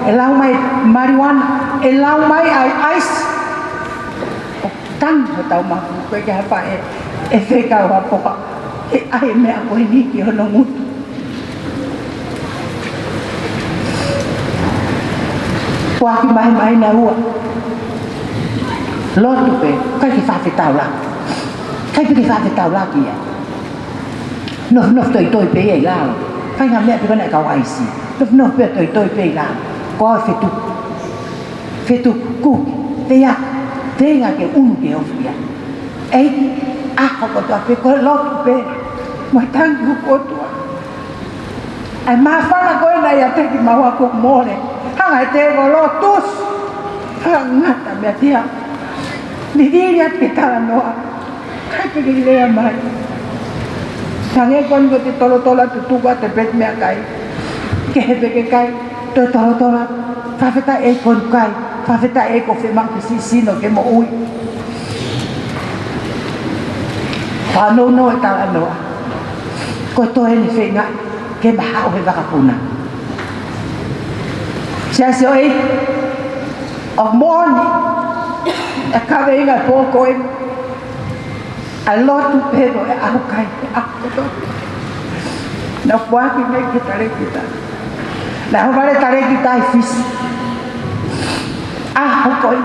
ʻe lau mai marijuana, ʻe lau mai ʻai, ʻaisi. ʻO tangi hotau mafu, ko e ke ha faʻē, ʻe fekau ha foha, ʻe ʻai e meʻa ko eni ki hono ngutu. Foaki mai mai na ua. Lotu pē, ʻikai ke fakafetaulaki. ʻIkai pē ke fakafetaulaki ia. Nofo, nofo toitoi pē ia ʻi lalo. Fai ngaahi meʻa pē ko ena ʻe kau ʻaisi. Nofo pē ʻo toitoi pē ʻi lalo. Ko au ʻe fetuku. Fetuku, kuki, feiako, feinga ke ʻunu ke ofi ia. ʻEiki, ʻaho kotoa pē ko e lotu pē. Mo e tangi hoku ʻOtua. ʻAi māfana ko ē naʻe ʻiate kimaua kuo mole. Hanga ʻe he tēvolo ʻo tusi. Faingataʻa meiate au. Liliu atu ke talanoa. ʻIkai pē ke lea mai. Hangē ko eni ko ʻete tolotolo atu, tuku atu pē ʻete meʻakai. Kehe pē ke kai. Toe tolotolo atu. Fakafetaʻi ʻEiki ko eni kai. Fakafetaʻi ʻEiki ko e fiemaʻu ke siʻi sino ke moʻui. Fanongo e talanoa. Ko e toe eni feinga ke ma haʻu he vakapuna. Siasi ʻo e ʻEiki, ʻoku moʻoni e kaveinga e pō ko eni. ʻA e lotu pē mo e ʻaukai, ʻaukai. Naʻe foaki mai ki he talēkita. Naʻe ʻohovale e talēkita ʻi Fisi. ʻAho ko ē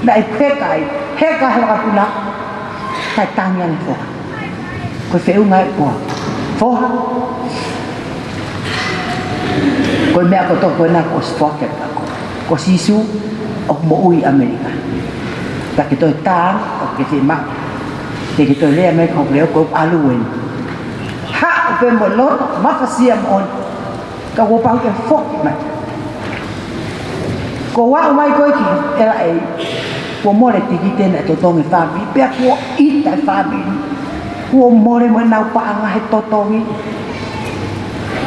naʻe heka ai, heka he vakapuna. Kae tangi ange e foha. Ko e feʻunga ia ko e foha. Ko e meʻa kotoa ko ena kuo ʻosi foaki atu. Ko Sīsū ʻoku moʻui ʻi ʻAmelika. Ka ke toe tā, ʻoku ke fiemaʻu. Te ke toe lea mai ko e lea ko e ʻalu eni. Haʻu pē mo e loto mafasia moʻoni. Ka kuo pau ke foki mai. Ko e aʻu mai ko ē ki L A, kuo mole e tikite naʻe totongi e fāmili, pea kuo ʻita e fāmili. Kuo mole mo ʻenau paʻanga he totongi.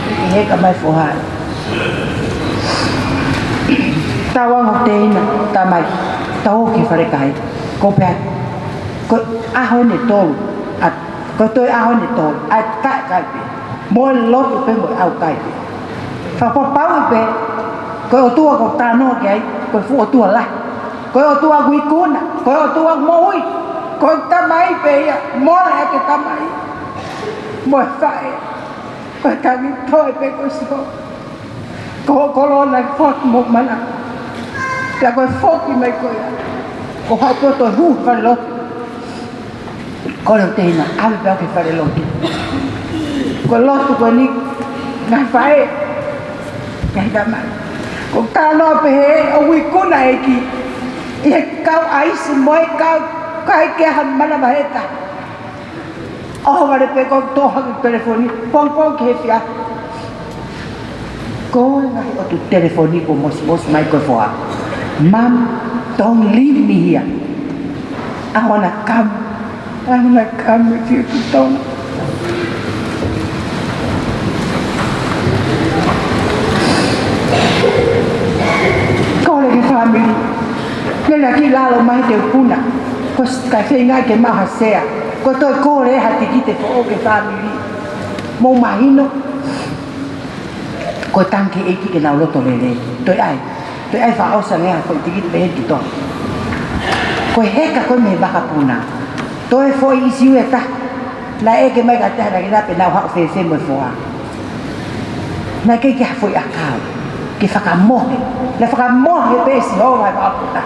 ʻI he heka mai e foha. Tauange ʻo teina, tamai, tau ō ki he falekai. Ko e pehē, ko e ʻaho eni ʻe tolu, ʻa, ko e toe ʻaho eni ʻe tolu, ʻa e taʻe kai pē. Mo e lotu pē mo e ʻaukai pē. Fakapapauʻi pē, ko e ʻOtua ʻoku ou talanoa ki ai, ko e fuʻu ʻOtua lahi. Ko e ʻOtua ʻoku ikuna, ko e ʻOtua ʻoku moʻui. Ko e tamai pē ia, mole ʻa e tamai. Mo e faʻē, ko e tangi toe pē ko Sihova. Ko e koloa naʻe foaki mo mana. Pea ko e foki mai ko ia. Ko e haʻu pē ʻo toe hū he falelotu. Kole ʻo teina, ʻave pē au ki he falelotu. Ko e lotu ko eni, ngaahi faʻē, ngaahi tamai. Ko e talanoa pehē, ʻoku ikuna e ʻEiki ʻi he kau ʻaisi mo e kau kai ke ha manavahē taha. ʻOhovale pē ko e toʻo hake e telefoni, pongipongi ki he efiafi. Ko e ngaahi ʻotu telefoni kuo mosimosi mai ko e foha. Mum, don't leave me here. I wanna come. I wanna come with you to Tonga. Kole ki he fāmili. Lele ki lalo mai te u puna. Ko e s-, kae feinga ke maʻu ha sea. Ko e toe kole ha tikite foʻou ki he fāmili. Mou mahino. Ko e tangi ki he ʻEiki ke nau loto lelei. Toe ʻai. Toe ʻai fakaʻosi ange ha foʻi tikite pehē ki Tonga. Ko e heka ko ē mei he vakapuna. Toe foʻi ʻīsiu ʻe taha. Naʻe ʻeke mai kiate au naʻa ke na pe nau haʻu fēfē mo e foha. Naʻe ʻikai ke ʻi ai ha foʻi ʻakau ke fakamohe. Naʻe fakamohe pē ʻe Sihova e vakapuna.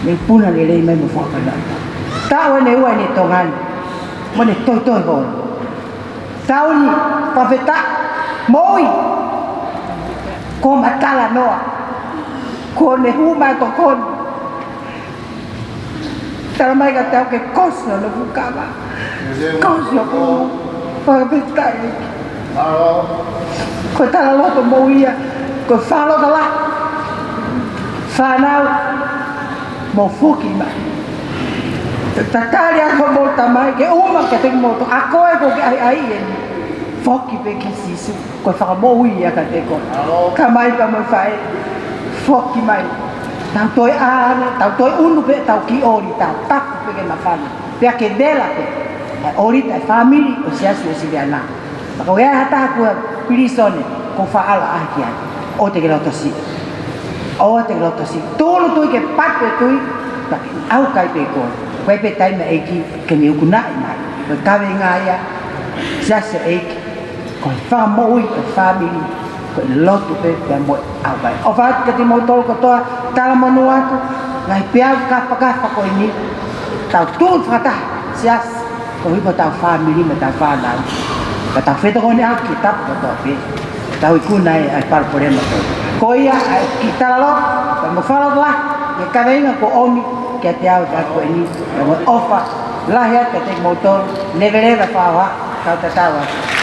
Ne puna lelei mai mo e foha ko ena. Taʻu eni ʻe ua ʻene Tonga ni. Mo ne toitoi holo. Taʻu ni, fakafetaʻi, moʻui. Ko ma talanoa. Ko ne hū mai tokoni. Tala mai kiate au ke kosi hono fuʻu kava. Kosi hoku, fakafetaʻi. Ko e talaloto moʻui ia, ko e fakalotolahi. Fānau, mou foki mai. Tatali atu hoʻomou tamai, ke ʻuma kiate kimoutolu, ʻa koe ʻoku ke ʻahiʻahiʻi eni. Foki pē kia Sīsū. Ko e fakamoʻui ia kiate koe. Tamai pea mo e faʻē, foki mai. Tau toe ʻā, tau toe ʻunu pē, tau kiʻi ʻōlita, tapu pē ke māfana. Pea ke vela pē ʻa e ʻōlita ʻa e fāmili ʻo e Siasi ʻo Siliana. Pea ka ʻi ai ha taha kuo pilīsone, ko e faʻa ʻalu ʻo ʻaʻahi ki ai. ʻOua te ke loto siʻi. ʻOua te ke loto siʻi. Tūʻulutui ke patu e tui, pea ke ʻaukai pē koe. Ko e pē taimi ʻa e ʻEiki ke ne ukunaʻi mai. Ko e kaveinga ia, Siasi ʻo e ʻEiki. Ko e fakamoʻui, ko e fāmili, ko e lotu pē, pea mo e ʻaukai. ʻOfa atu kiate kimoutolu kotoa, talamonū atu, ngaahi peau kapakapa ko eni, tau tuʻu fakataha, siasi, koeʻuhi ko hotau fāmili mo ʻetau fānau. Ka tau fetokoniʻaki ki he tapu kotoa pē. Tau ikuna ai ʻa e palopalema ko ē. Ko ia ʻa e kiʻi talaloto, pea mo e fakalotolahi, ʻi he kaveinga kuo ʻomi kiate au ʻi he ʻaho ko eni, pea mo e ʻofa lahi atu kiate kimoutolu, leveleva fakaʻofa, kau tatau atu.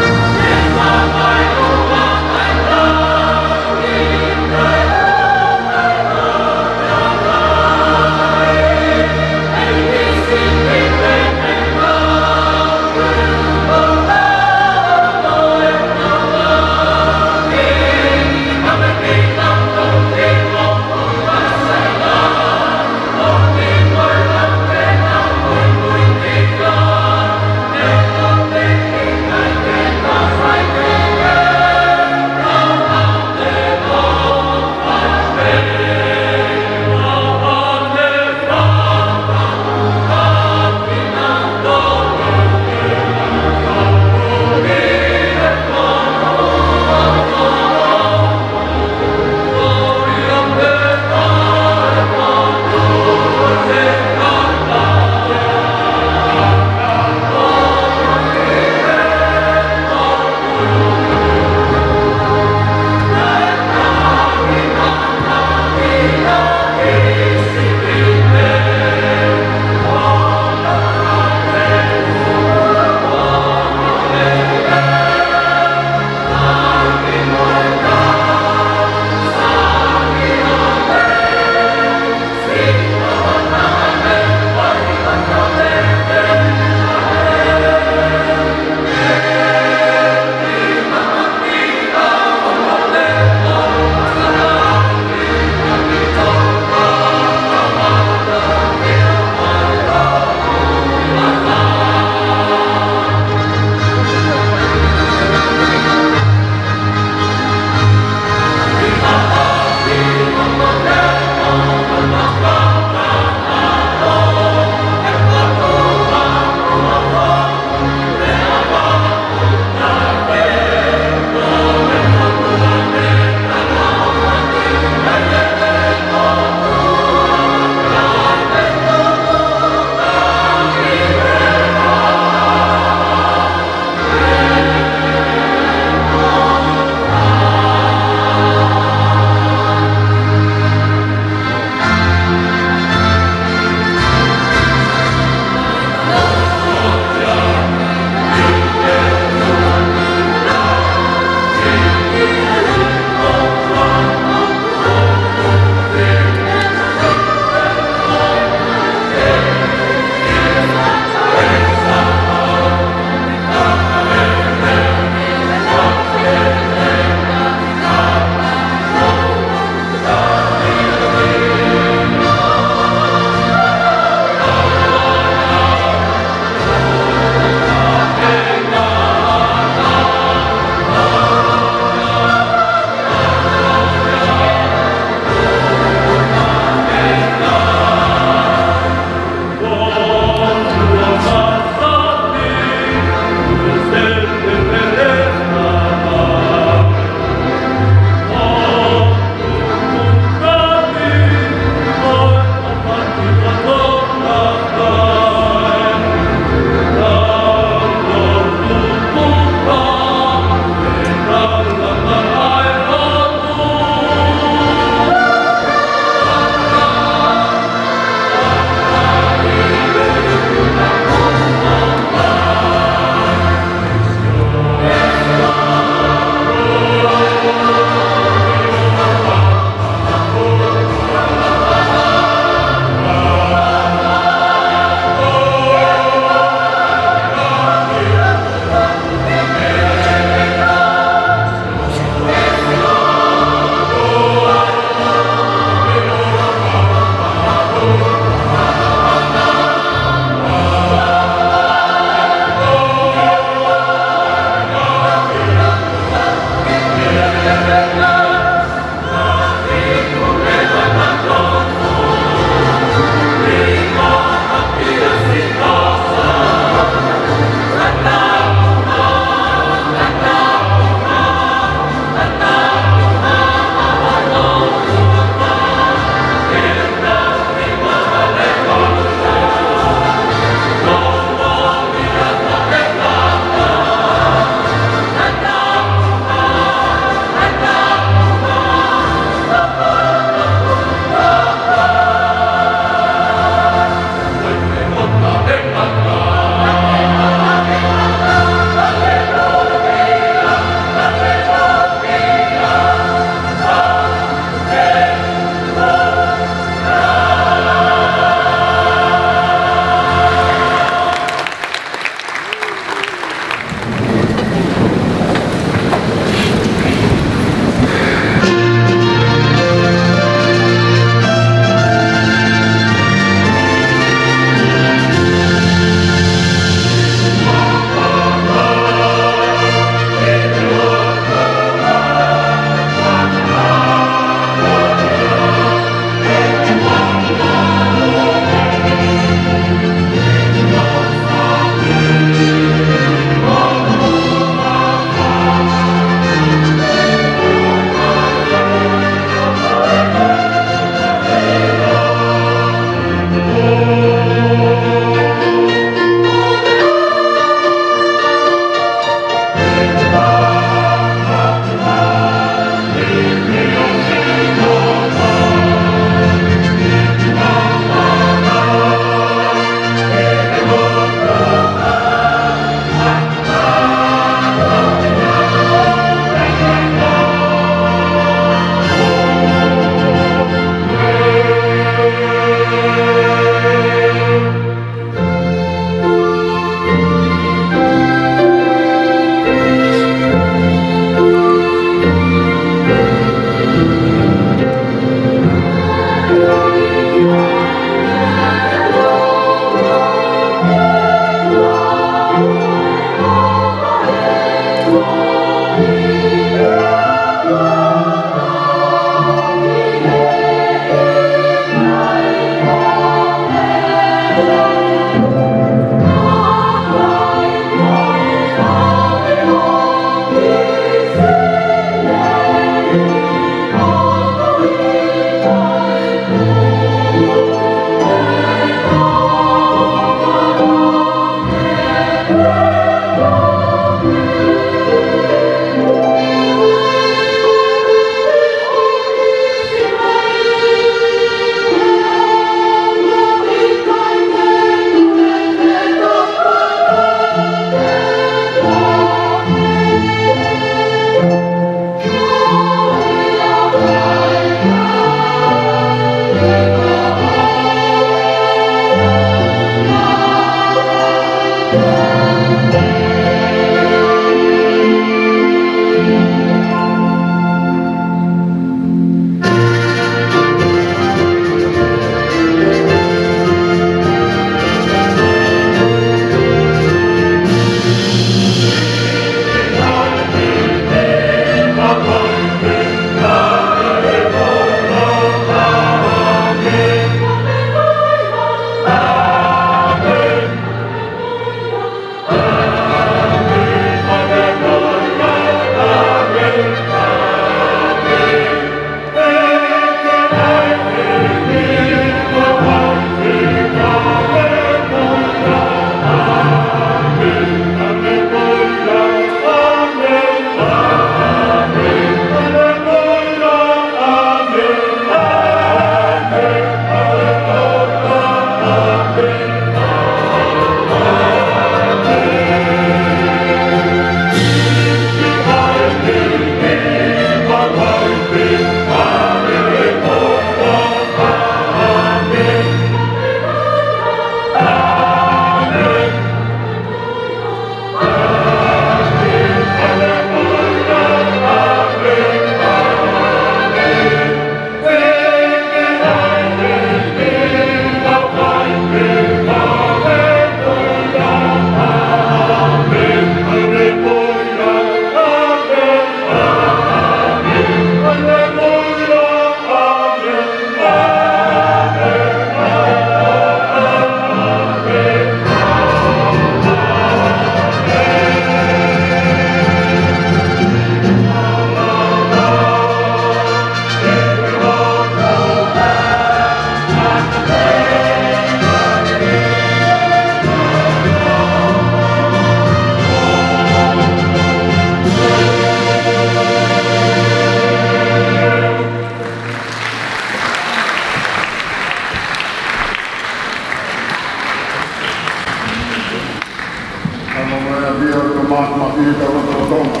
Māfana ʻetau lotolotonga.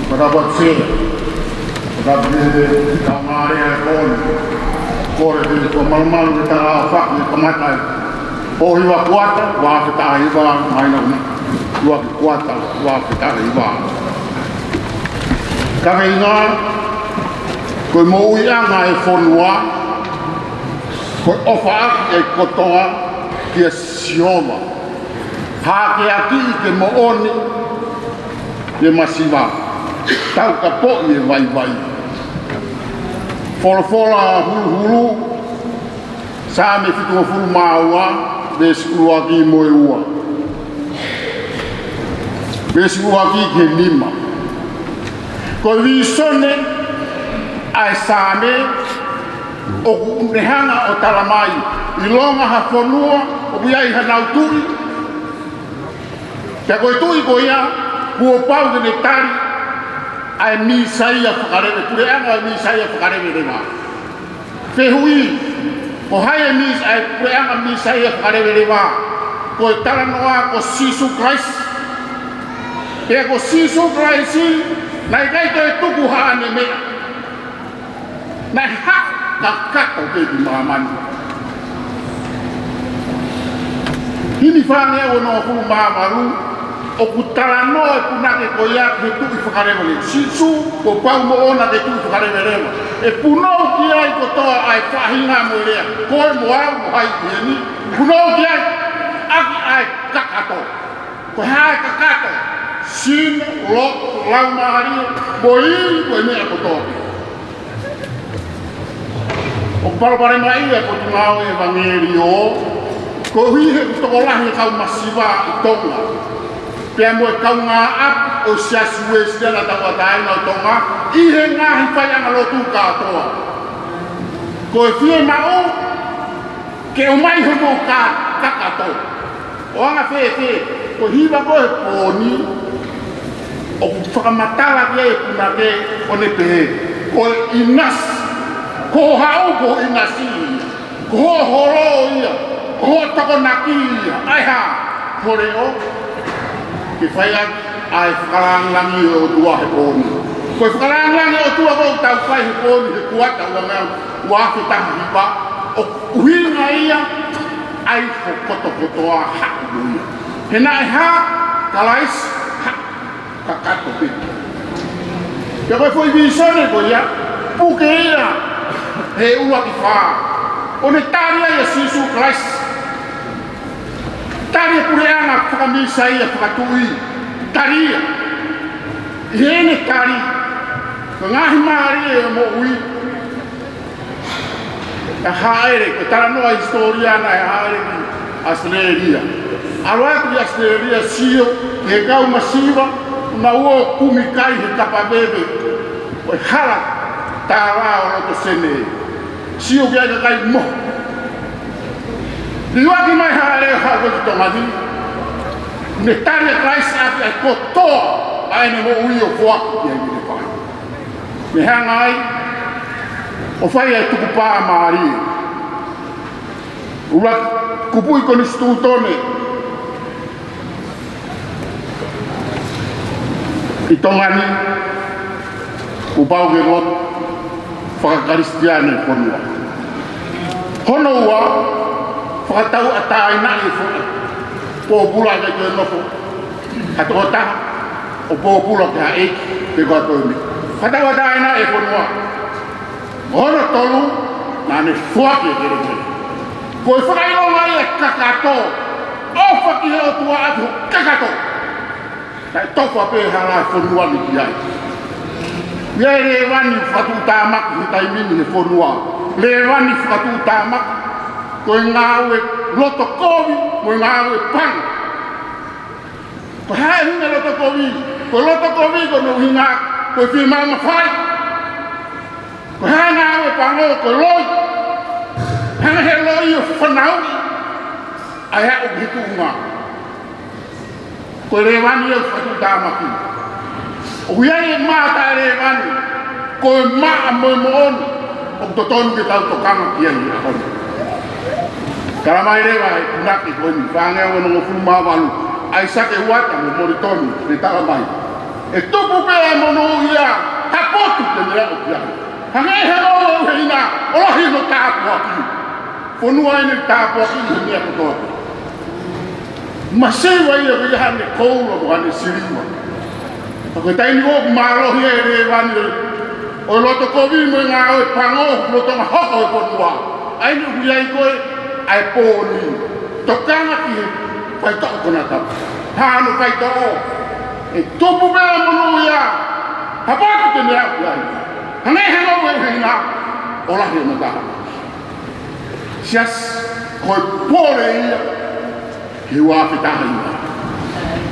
Fakatapu atu. Fakatapu ki he kaungā lea ʻo e pō ni. Kole ke tau malumalu ke tau fakahoko e kamata e pō hiva kuata, ua afe taha hiva, māhina ʻuluaki kuata, ua afe taha hiva. Kaveinga, ko e moʻuiʻanga e fonua, ko e ʻofaʻaki ʻa e kotoa kia Sihova. Hākeakiʻi ke moʻoni ʻa e masiva, taukapoʻi e vaivai. Folofola huluhulu, Saame fitungofulu mā ua, veesi ʻuluaki mo e ua. Veesi ʻuluaki ki he nima. Ko e vīsone ʻa e Saame ʻoku ne hanga ʻo talamai, ʻilonga ha fonua ʻoku ʻi ai hanau tuʻi, pea ko e tuʻi ko ia, kuo pau ke ne tali ʻa e Mīsaia fakaleve, puleʻanga ʻo e Mīsaia fakaleveleva. Fehuʻi, ko hai e Mīs-, ʻa e puleʻanga Mīsaia fakaleveleva? Ko e talanoa ko Sīsū Kalaisi. Pea ko Sīsū Kalaisi, naʻe ʻikai toe tuku haʻane meʻa. Naʻe haʻu kakato pē ki māmani. Himi fāngeau onongofulu mā valu, ʻoku talanoa e punake ko ia ki he tuʻi fakaleveleva. Sīsū, kuo pau moʻona ke tuʻi fakaleveleva. ʻE punou ki ai kotoa ʻa e faʻahinga mo e lea. Ko e mo au mo hai ki heni. Punou ki ai, ʻaki ʻa e kakato. Ko e hā e kakato? Sino, loto, laumālie, mo e ivi, mo e meʻa kotoa. ʻOku palopalemaʻi e potungāue ʻevangeliō, koeʻuhi he ʻoku tokolahi e kau masiva ʻi Tonga, pea mo e kaungāʻapi ʻo e Siasi Uēsiliana Tauʻatāina ʻo Tonga, ʻi he ngaahi faiʻanga lotu kātoa. Ko e fiemaʻu ke ʻomai homou ka-, kakato. ʻO anga fēfē? Ko e hiva ko ē he pō ni, ʻoku fakamatala ki ai e punake ʻo ne pehē, ko e ʻinasi, ko hoʻo haʻu ko e ʻinasi ia, ko hoʻo holo ia, ko hoʻo tokonaki ia, ʻa e hā? Ko e leʻo, ke fai ʻaki ʻa e fakalāngilangi ʻo e ʻOtua he pō ni. Ko e fakalāngilangi ʻo e ʻOtua ko ē ʻoku tau fai he pō ni, he kuata ua ngeau, ua afe taha hiva, ʻoku ʻuhinga ia ʻa e hokotokotoa haʻu mo ia. He naʻe hā? Kalaisi, haʻu kakato pē. Pea ko e foʻi vīsone ko ia, puke ia he ʻuluaki fā, ʻo ne tali ai ʻa Sīsū Kalaisi. Tali e puleʻanga faka-Mīsaia, fakatuʻi. Tali ia. ʻI heʻene tali, ko e ngaahi mālie ʻo e moʻui, ʻe hāʻele, ko e talanoa hisitōlia naʻe hāʻele ki ʻAositelēlia. ʻAlu atu ki ʻAositelēlia, sio ki he kau masiva, naʻa nau ō ʻo kumi kai he kapa veve ʻo e hala tālā ʻo loto Senē. Sio ki ai e kakai mo. Liuaki mai hāʻele ʻo haʻu ki Tonga ni, ne tali ʻe Kalaisi ʻaki ʻa e kotoa ʻa ʻene moʻui ʻo foaki ki ai ki he fai. Ne hanga ai ʻo fai ʻa e tukupā mālie. ʻUluaki, kupuʻi konisitūtone ʻi Tonga ni, kuo pau ke lotu faka-Kalisitiane e fonua. Hono ua, fakatauʻatāinaʻi e fonua. Pōpula ke toe nofo ha tokotaha ʻo pōpula ki ha ʻeiki pe ko ha toe meʻa. Fakatauʻatāinaʻi e fonua. Hono tolu, naʻa ne foaki e kelekele. Ko e fakaʻilonga ia e kakato. ʻOfa ki he ʻOtua ʻaki hoʻo kakato. Kae tofa pē hala e fonua ni ki ai. ʻI ai e lēvani fakatuʻutāmaki he taimi ni he fonua. Lēvani fakatuʻutāmaki. Ko e ngāue loto kovi, mo e ngāue pango. Ko e hā e ʻuhinga e loto kovi? Ko e loto kovi ko hono ʻuhinga ko e fiemaʻu mafai. Ko e hā e ngāue pango? Ko e loi. Hanga he loi ʻo fanauʻi ʻa e aʻu ki he tuʻunga. Ko e lēvani ia ʻoku fakatuʻutāmaki. ʻOku ʻi ai e maʻa taʻelēvani, ko e maʻa mo e moʻoni, ʻoku totonu ke tau tokanga ki ai he ʻaho ni. Talamai leva ʻe he punake ko eni, fāngeau onongofulu mā valu, ʻAisake Huata mo Molitoni, ne tala mai: ʻE tupu pē ʻa e monū ia, ha potu te ne aʻu ki ai. Hangē ha ngoue ʻuheina, ʻo lahi hono tāpuaki. Fonua ʻeni tāpuaki ʻi he meʻa kotoa pē. Masiva ia ko ia haʻane koula mo haʻane siliva. Ka ko e taimi ʻoku mālohi ai e lēvani ʻo e loto kovi mo e ngāue pango, lolotonga hoko e fonua. ʻA eni ʻoku ʻi ai ko ē ʻa e pō ni. Tokanga ki he faitoʻo konatapu. Hano faitoʻo. ʻE tupu pē ʻa e monū ia, ha potu te ne aʻu ki ai. Hangē ha ngoue ʻuheina, ʻo lahi hono tāpuaki. Siasi, ko e pole ia ki he ua afe taha hiva.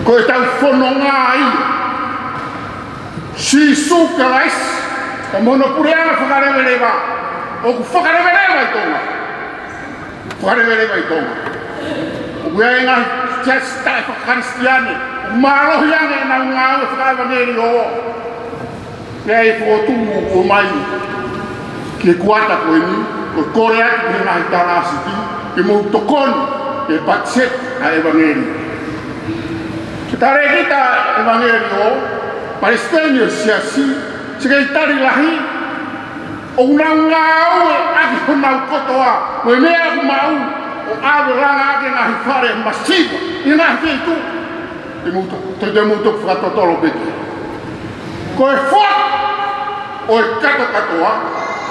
Ko ʻetau fononga ia. Sīsū Kalaisi, ka mo hono puleʻanga fakaleveleva, ʻoku fakaleveleva ʻi Tonga. Fakaleveleva ʻi Tonga. ʻOku ʻi ai e ngaahi siasi taʻefakakalisitiane, ʻoku mālohi ange ʻenau ngāue fakaʻevangeliō. Pea ʻi he fokotuʻu ʻoku ʻomai ki he kuata ko eni, ko e kole atu ki he ngaahi talāsiti, ke mou tokoni ki he patiseti ʻa e ʻevangeliō. Ko e talēkita ʻevangeliō, palesiteni ʻo e siasi, sekelitali lahi, ʻoku nau ngāue ʻaki honau kotoa, mo e meʻa ʻoku maʻu, ʻo ʻave langa ʻaki e ngaahi fale masiva ʻi he ngaahi feituʻu. Te mou to-, te, te mou toki fakatotolo pē ki ai. Ko e foaki ʻo e kātoa kātoa,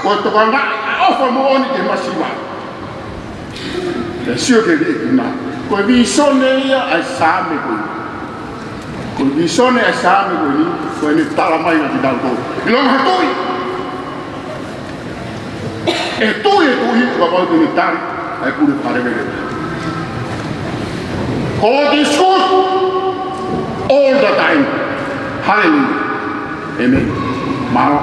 ko e tokangaʻi ʻa e ʻofa moʻoni ki he masiva. Pea sio ki he liʻekina. Ko e vīsone ia ʻa e Saame ko eni. Ko e vīsone ʻa e Saame ko eni, ko ʻene tala mai kiate kitautolu. ʻIlonga ha tuʻi. ʻE tuʻi, ʻe tuʻi, ʻoku ʻikai ke ne tali ʻa e pule fakaleveleva. God is good all the time. Hallelujah. Amen. Mālō.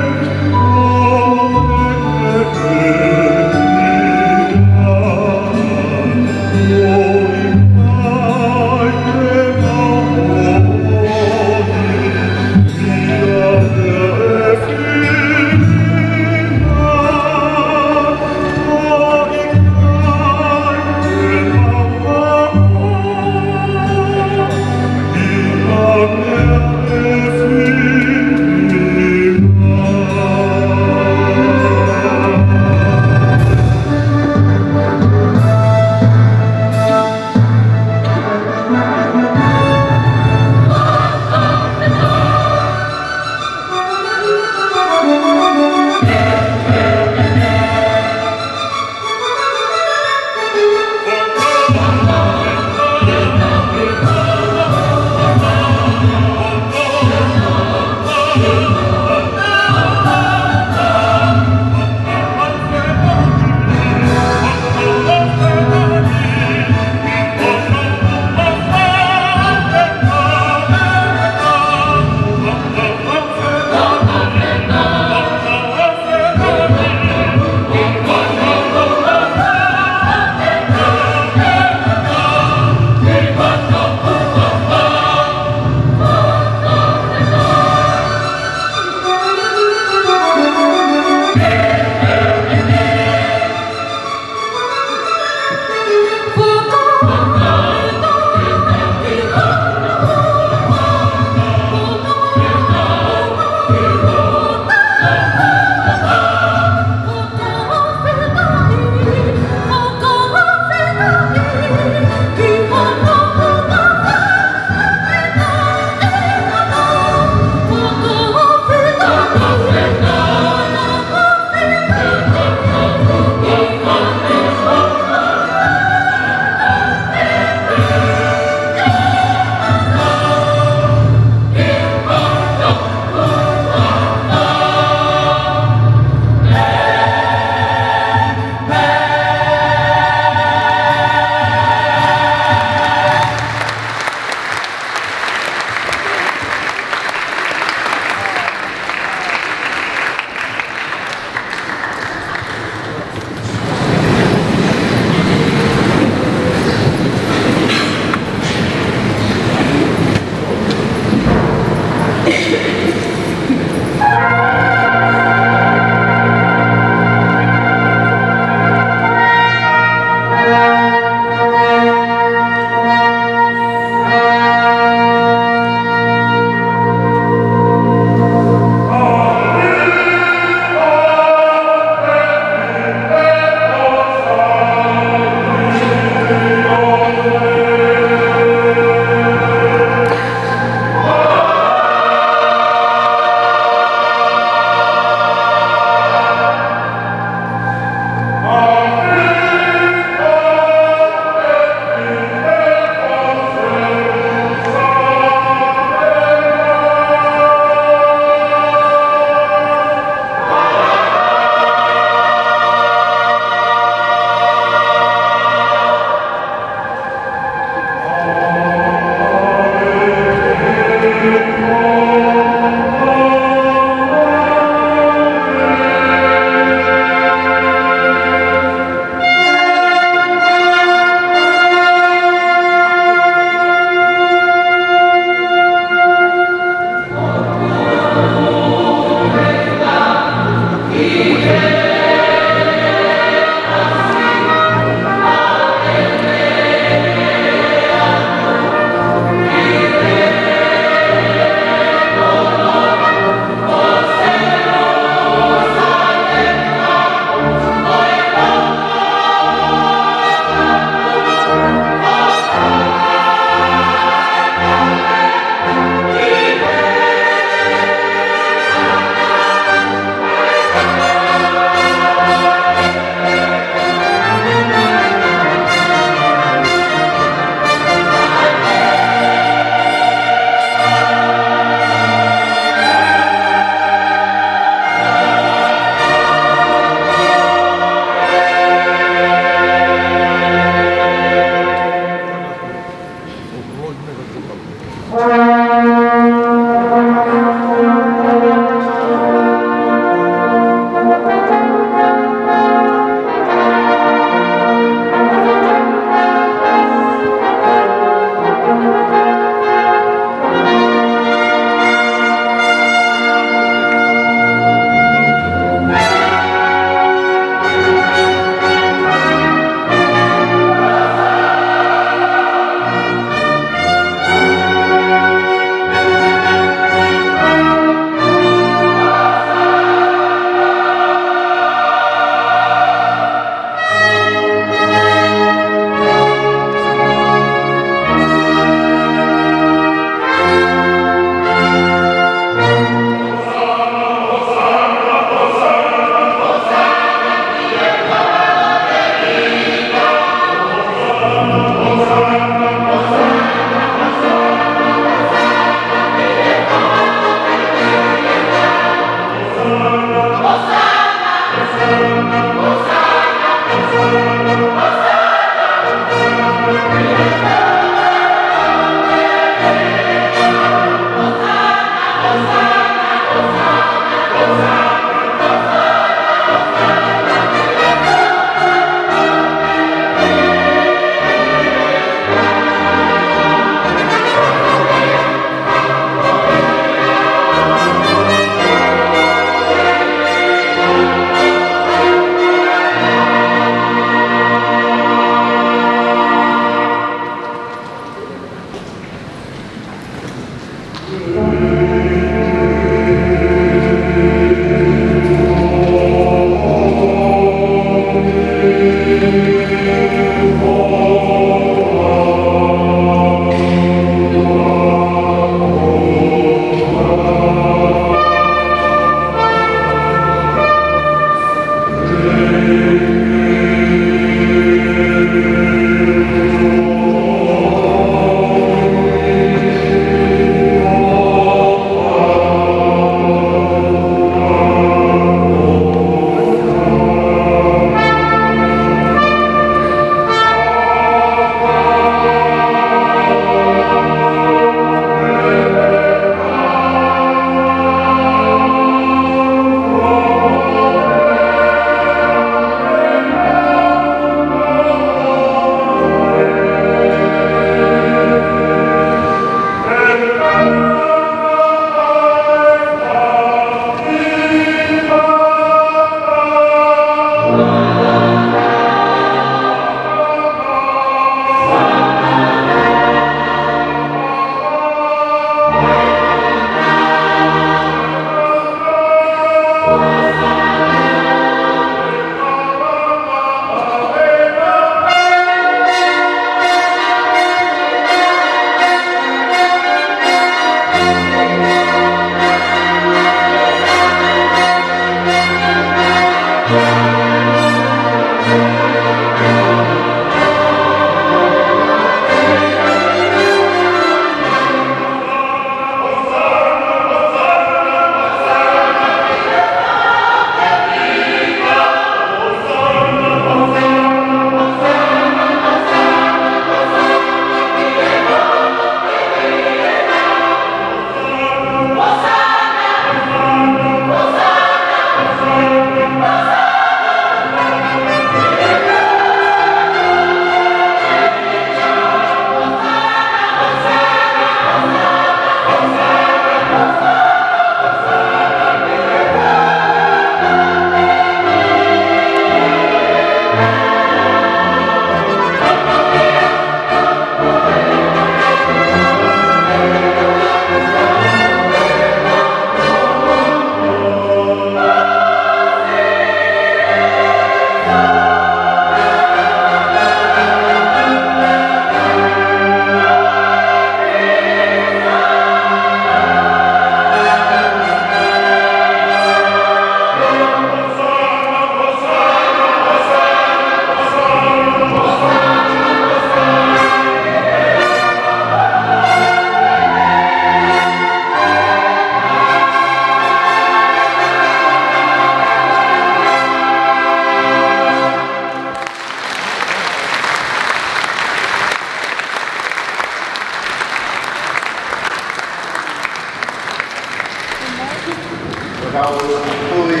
Kau tui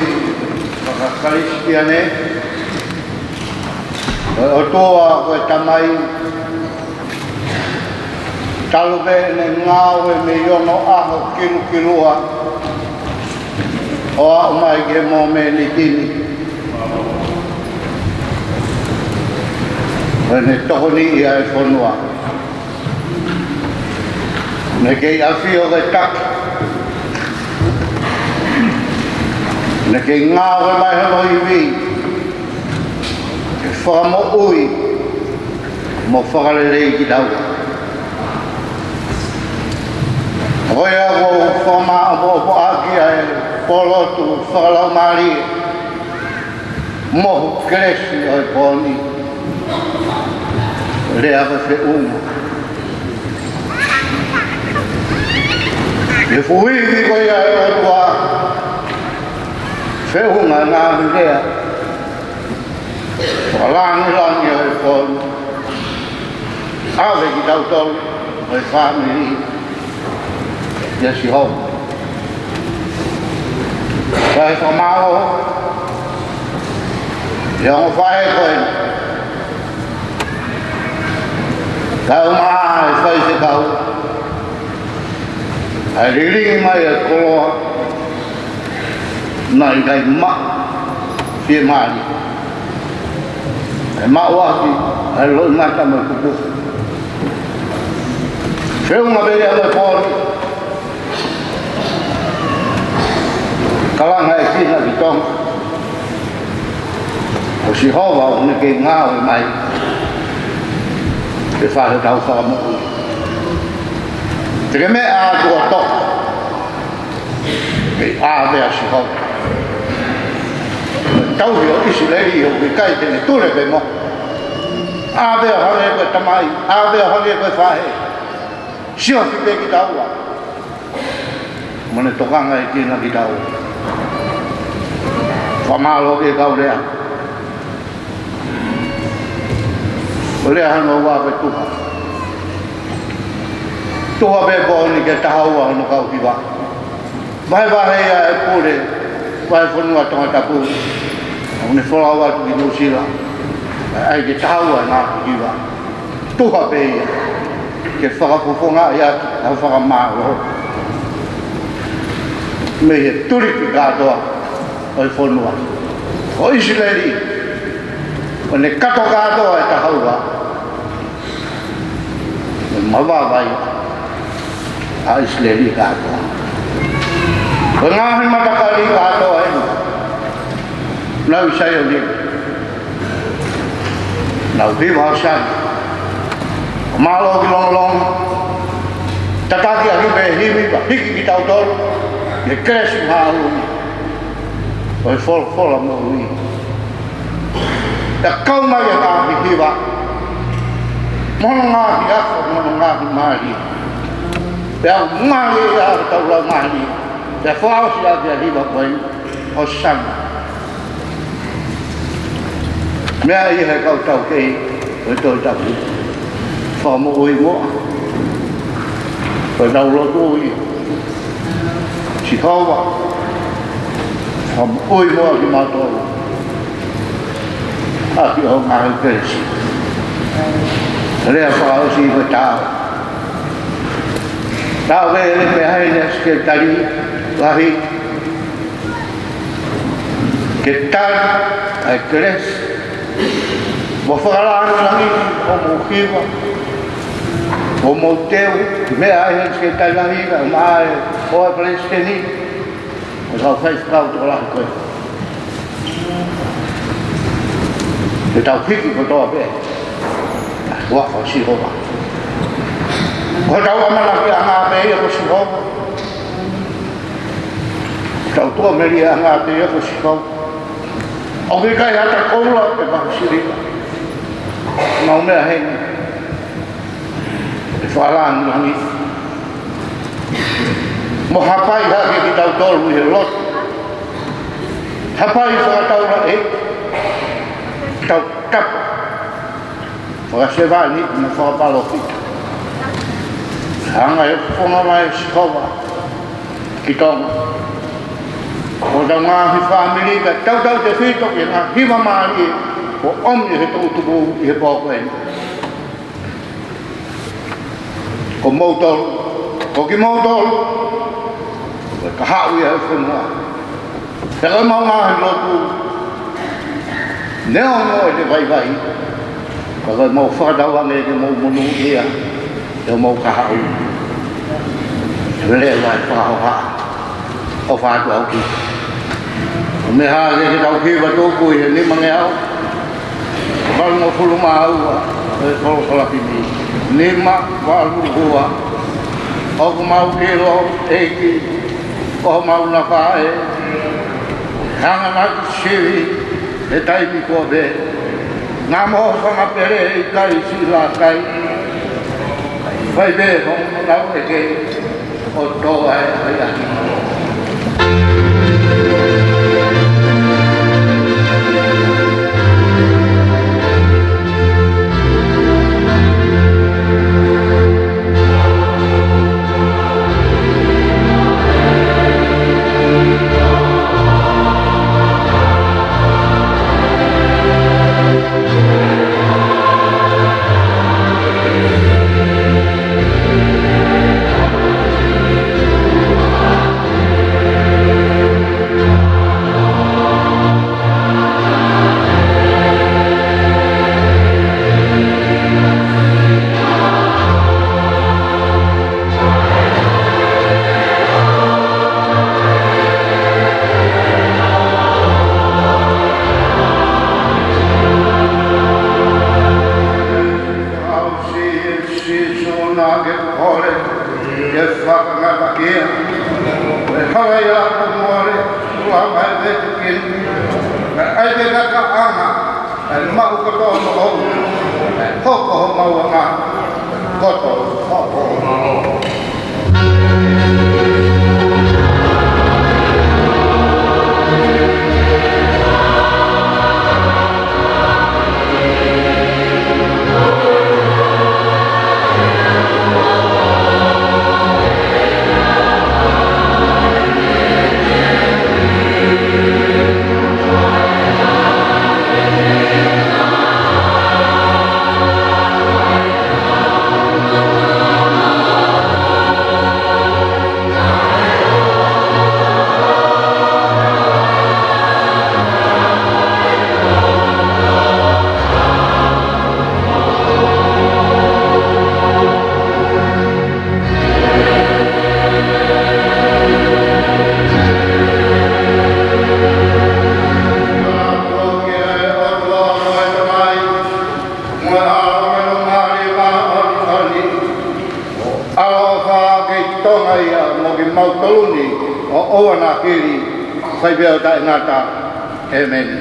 fakakalisitiane, ko e ʻOtua ko e Tamai, talu pē ʻene ngāue mei onoʻaho kilukilua ʻo aʻu mai ki he momeniti ni, ʻo ne tokoniʻi ʻa e fonua. Ne kei ʻafio ke taki. Ne kei ngāue mai hono ivi ke fakamoʻui mo fakalelei kitaua. Ko ia ʻoku ou fakamāʻopoʻopo ʻaki ʻa e pōlotu fakalaumālie mo hoku kelesi ʻo e pō ni. Lea ko e feʻunga. ʻI he fuʻu ivi ko ia ʻa e ʻOtua, feʻunga e ngaahi lea fakalāngilangi ʻo e pō ni. ʻAve kitautolu mo e fāmili kia Sihova. Kae fakamālō ʻi he ongo faʻē ko ē. Kae ʻumaʻā e faifekau, ʻa e lilingi mai e koloa, naʻe ʻikai maʻu fiemālie. ʻE maʻu ʻaki ʻa e loʻimata mo e kupu. Feʻunga pē ia mo e pō ni. Kalanga e kina ki Tonga. Ko Sihova ʻoku ne kei ngāue mai ke fai hotau fakamoʻui. Te ke meʻa atu ʻo toka, ʻe ʻave ʻa Sihova. Tauhi ʻo ʻIsileli ʻoku ʻikai te ne tule pe mohe. ʻAve ʻo hangē ko e tamai, ʻave ʻo hangē ko e faʻē. Siofi pē kitaua mo ʻene tokanga e kina kitaua. Fakamālō ki he kau lea. Ko e lea hono ua ko e tuha. Tuha pē pō ni ki he taha ua hono kau hiva. Vahevahe ia ʻe he pule vahefonua Tongatapu, ʻo ne folau atu ki Nuʻusila, ʻa ia ki he taha ua hono kau hiva. Tuha pē ia ke fakafofongaʻi ʻaki ʻa e fakamālō mei he tuliki kātoa ʻo e fonua ʻo ʻIsileli, ʻo ne kato kātoa e taha ua, ʻo ne mavavaʻi ʻa ʻIsileli kātoa. Ko e ngaahi matakali kātoa eni, nau ʻi Saione, nau hiva ʻOsana. Mālō ki Longolongo. Tataki ʻaki pē himi pea hiki kitautolu ki he kelesi māʻolunga ʻo e folofola moʻui. Pea kau mai e ngaahi hiva mo hono ngaahi ako mo hono ngaahi mālie. Pea mālie ia ʻa hotau laumālie. Pea fakaʻosi ʻaki ʻa e hiva ko eni, ʻOsana. Meʻa ia he kau taukei ʻo e Tohi Tapu. Fakamoʻui moʻa. Ko ʻetau lotu ia. Sihova, fakamoʻui moʻa kimautolu ʻaki hoʻo ngaahi kelesi. Lea fakaʻosi ko e taʻu. Taʻu ke ʻe lele pē ʻe he Sekelitali Lahi ke tali ʻa e kelesi mo fakalāngilangi hoʻomou hiva, hoʻomou teu, meʻa ʻe he Sekelitali Lahi, ʻumaʻā e hoa palesiteni, mo e kau faifekau tokolahi ko ē. Ke tau hiki kotoa pē ʻa e huafa ʻo Sihova. Ko hotau ʻamanakiʻanga pē ia ko Sihova. Tau tuʻamelie ʻanga pē ia ko Sihova. ʻOku ʻikai ha taʻu koula pe mahu siliva, maʻu meʻa heni ʻe fakalāngilangiʻi mo hapai hake kitautolu ʻi he lotu. Hapai fakataulaʻeiki, tautapa fakasevāniti mo fakapalōfita. Hanga ʻe he fofonga mai ʻo Sihova ki Tonga, Ko hotau ngaahi fāmili, kae tautautefito ki he ngaahi hiva mālie kuo ʻomi ʻe he toʻu tupu ʻi he pō ko eni. Ko moutolu, ko kimoutolu, ko e kahaʻu ia ʻo e fonua. Pea ko ʻemau ngaahi lotu, neongo ʻete vaivai, ka ko ʻemau fakatauange ke mou monūʻia ʻi hoʻomou kahaʻu. Leleva e fakahohaʻa ʻo e ʻOtua ki. Ko e meʻa hake ke tau hiva tuku ʻi he nimangeau valungofulu mā ua ʻo e kolokalaki ni. Nima valu ua. ʻOku mau ʻilo, ʻEiki, ko homau nafa ē, hanga naʻa ke sivi he taimi kuo pē. Naʻa mo hoʻo fanga pele ʻikai siʻi lākai. Fai pē hoʻo manavaʻe ke ʻo tō ai ai ai. Sīsū, naʻa ke kole ke fakangataʻaʻia ʻa e hala ia kuo mole, ʻoku ʻikai te ke kini. Kae ʻai ke kakaʻanga ʻa e maʻu kotoa moʻou, ʻe hoko homau anga kotoa. ʻAloʻofa ki Tonga ia mo kimautolu ni ʻo ʻoua naʻa kili, fai pē ʻo taʻengata. ʻĒmeni.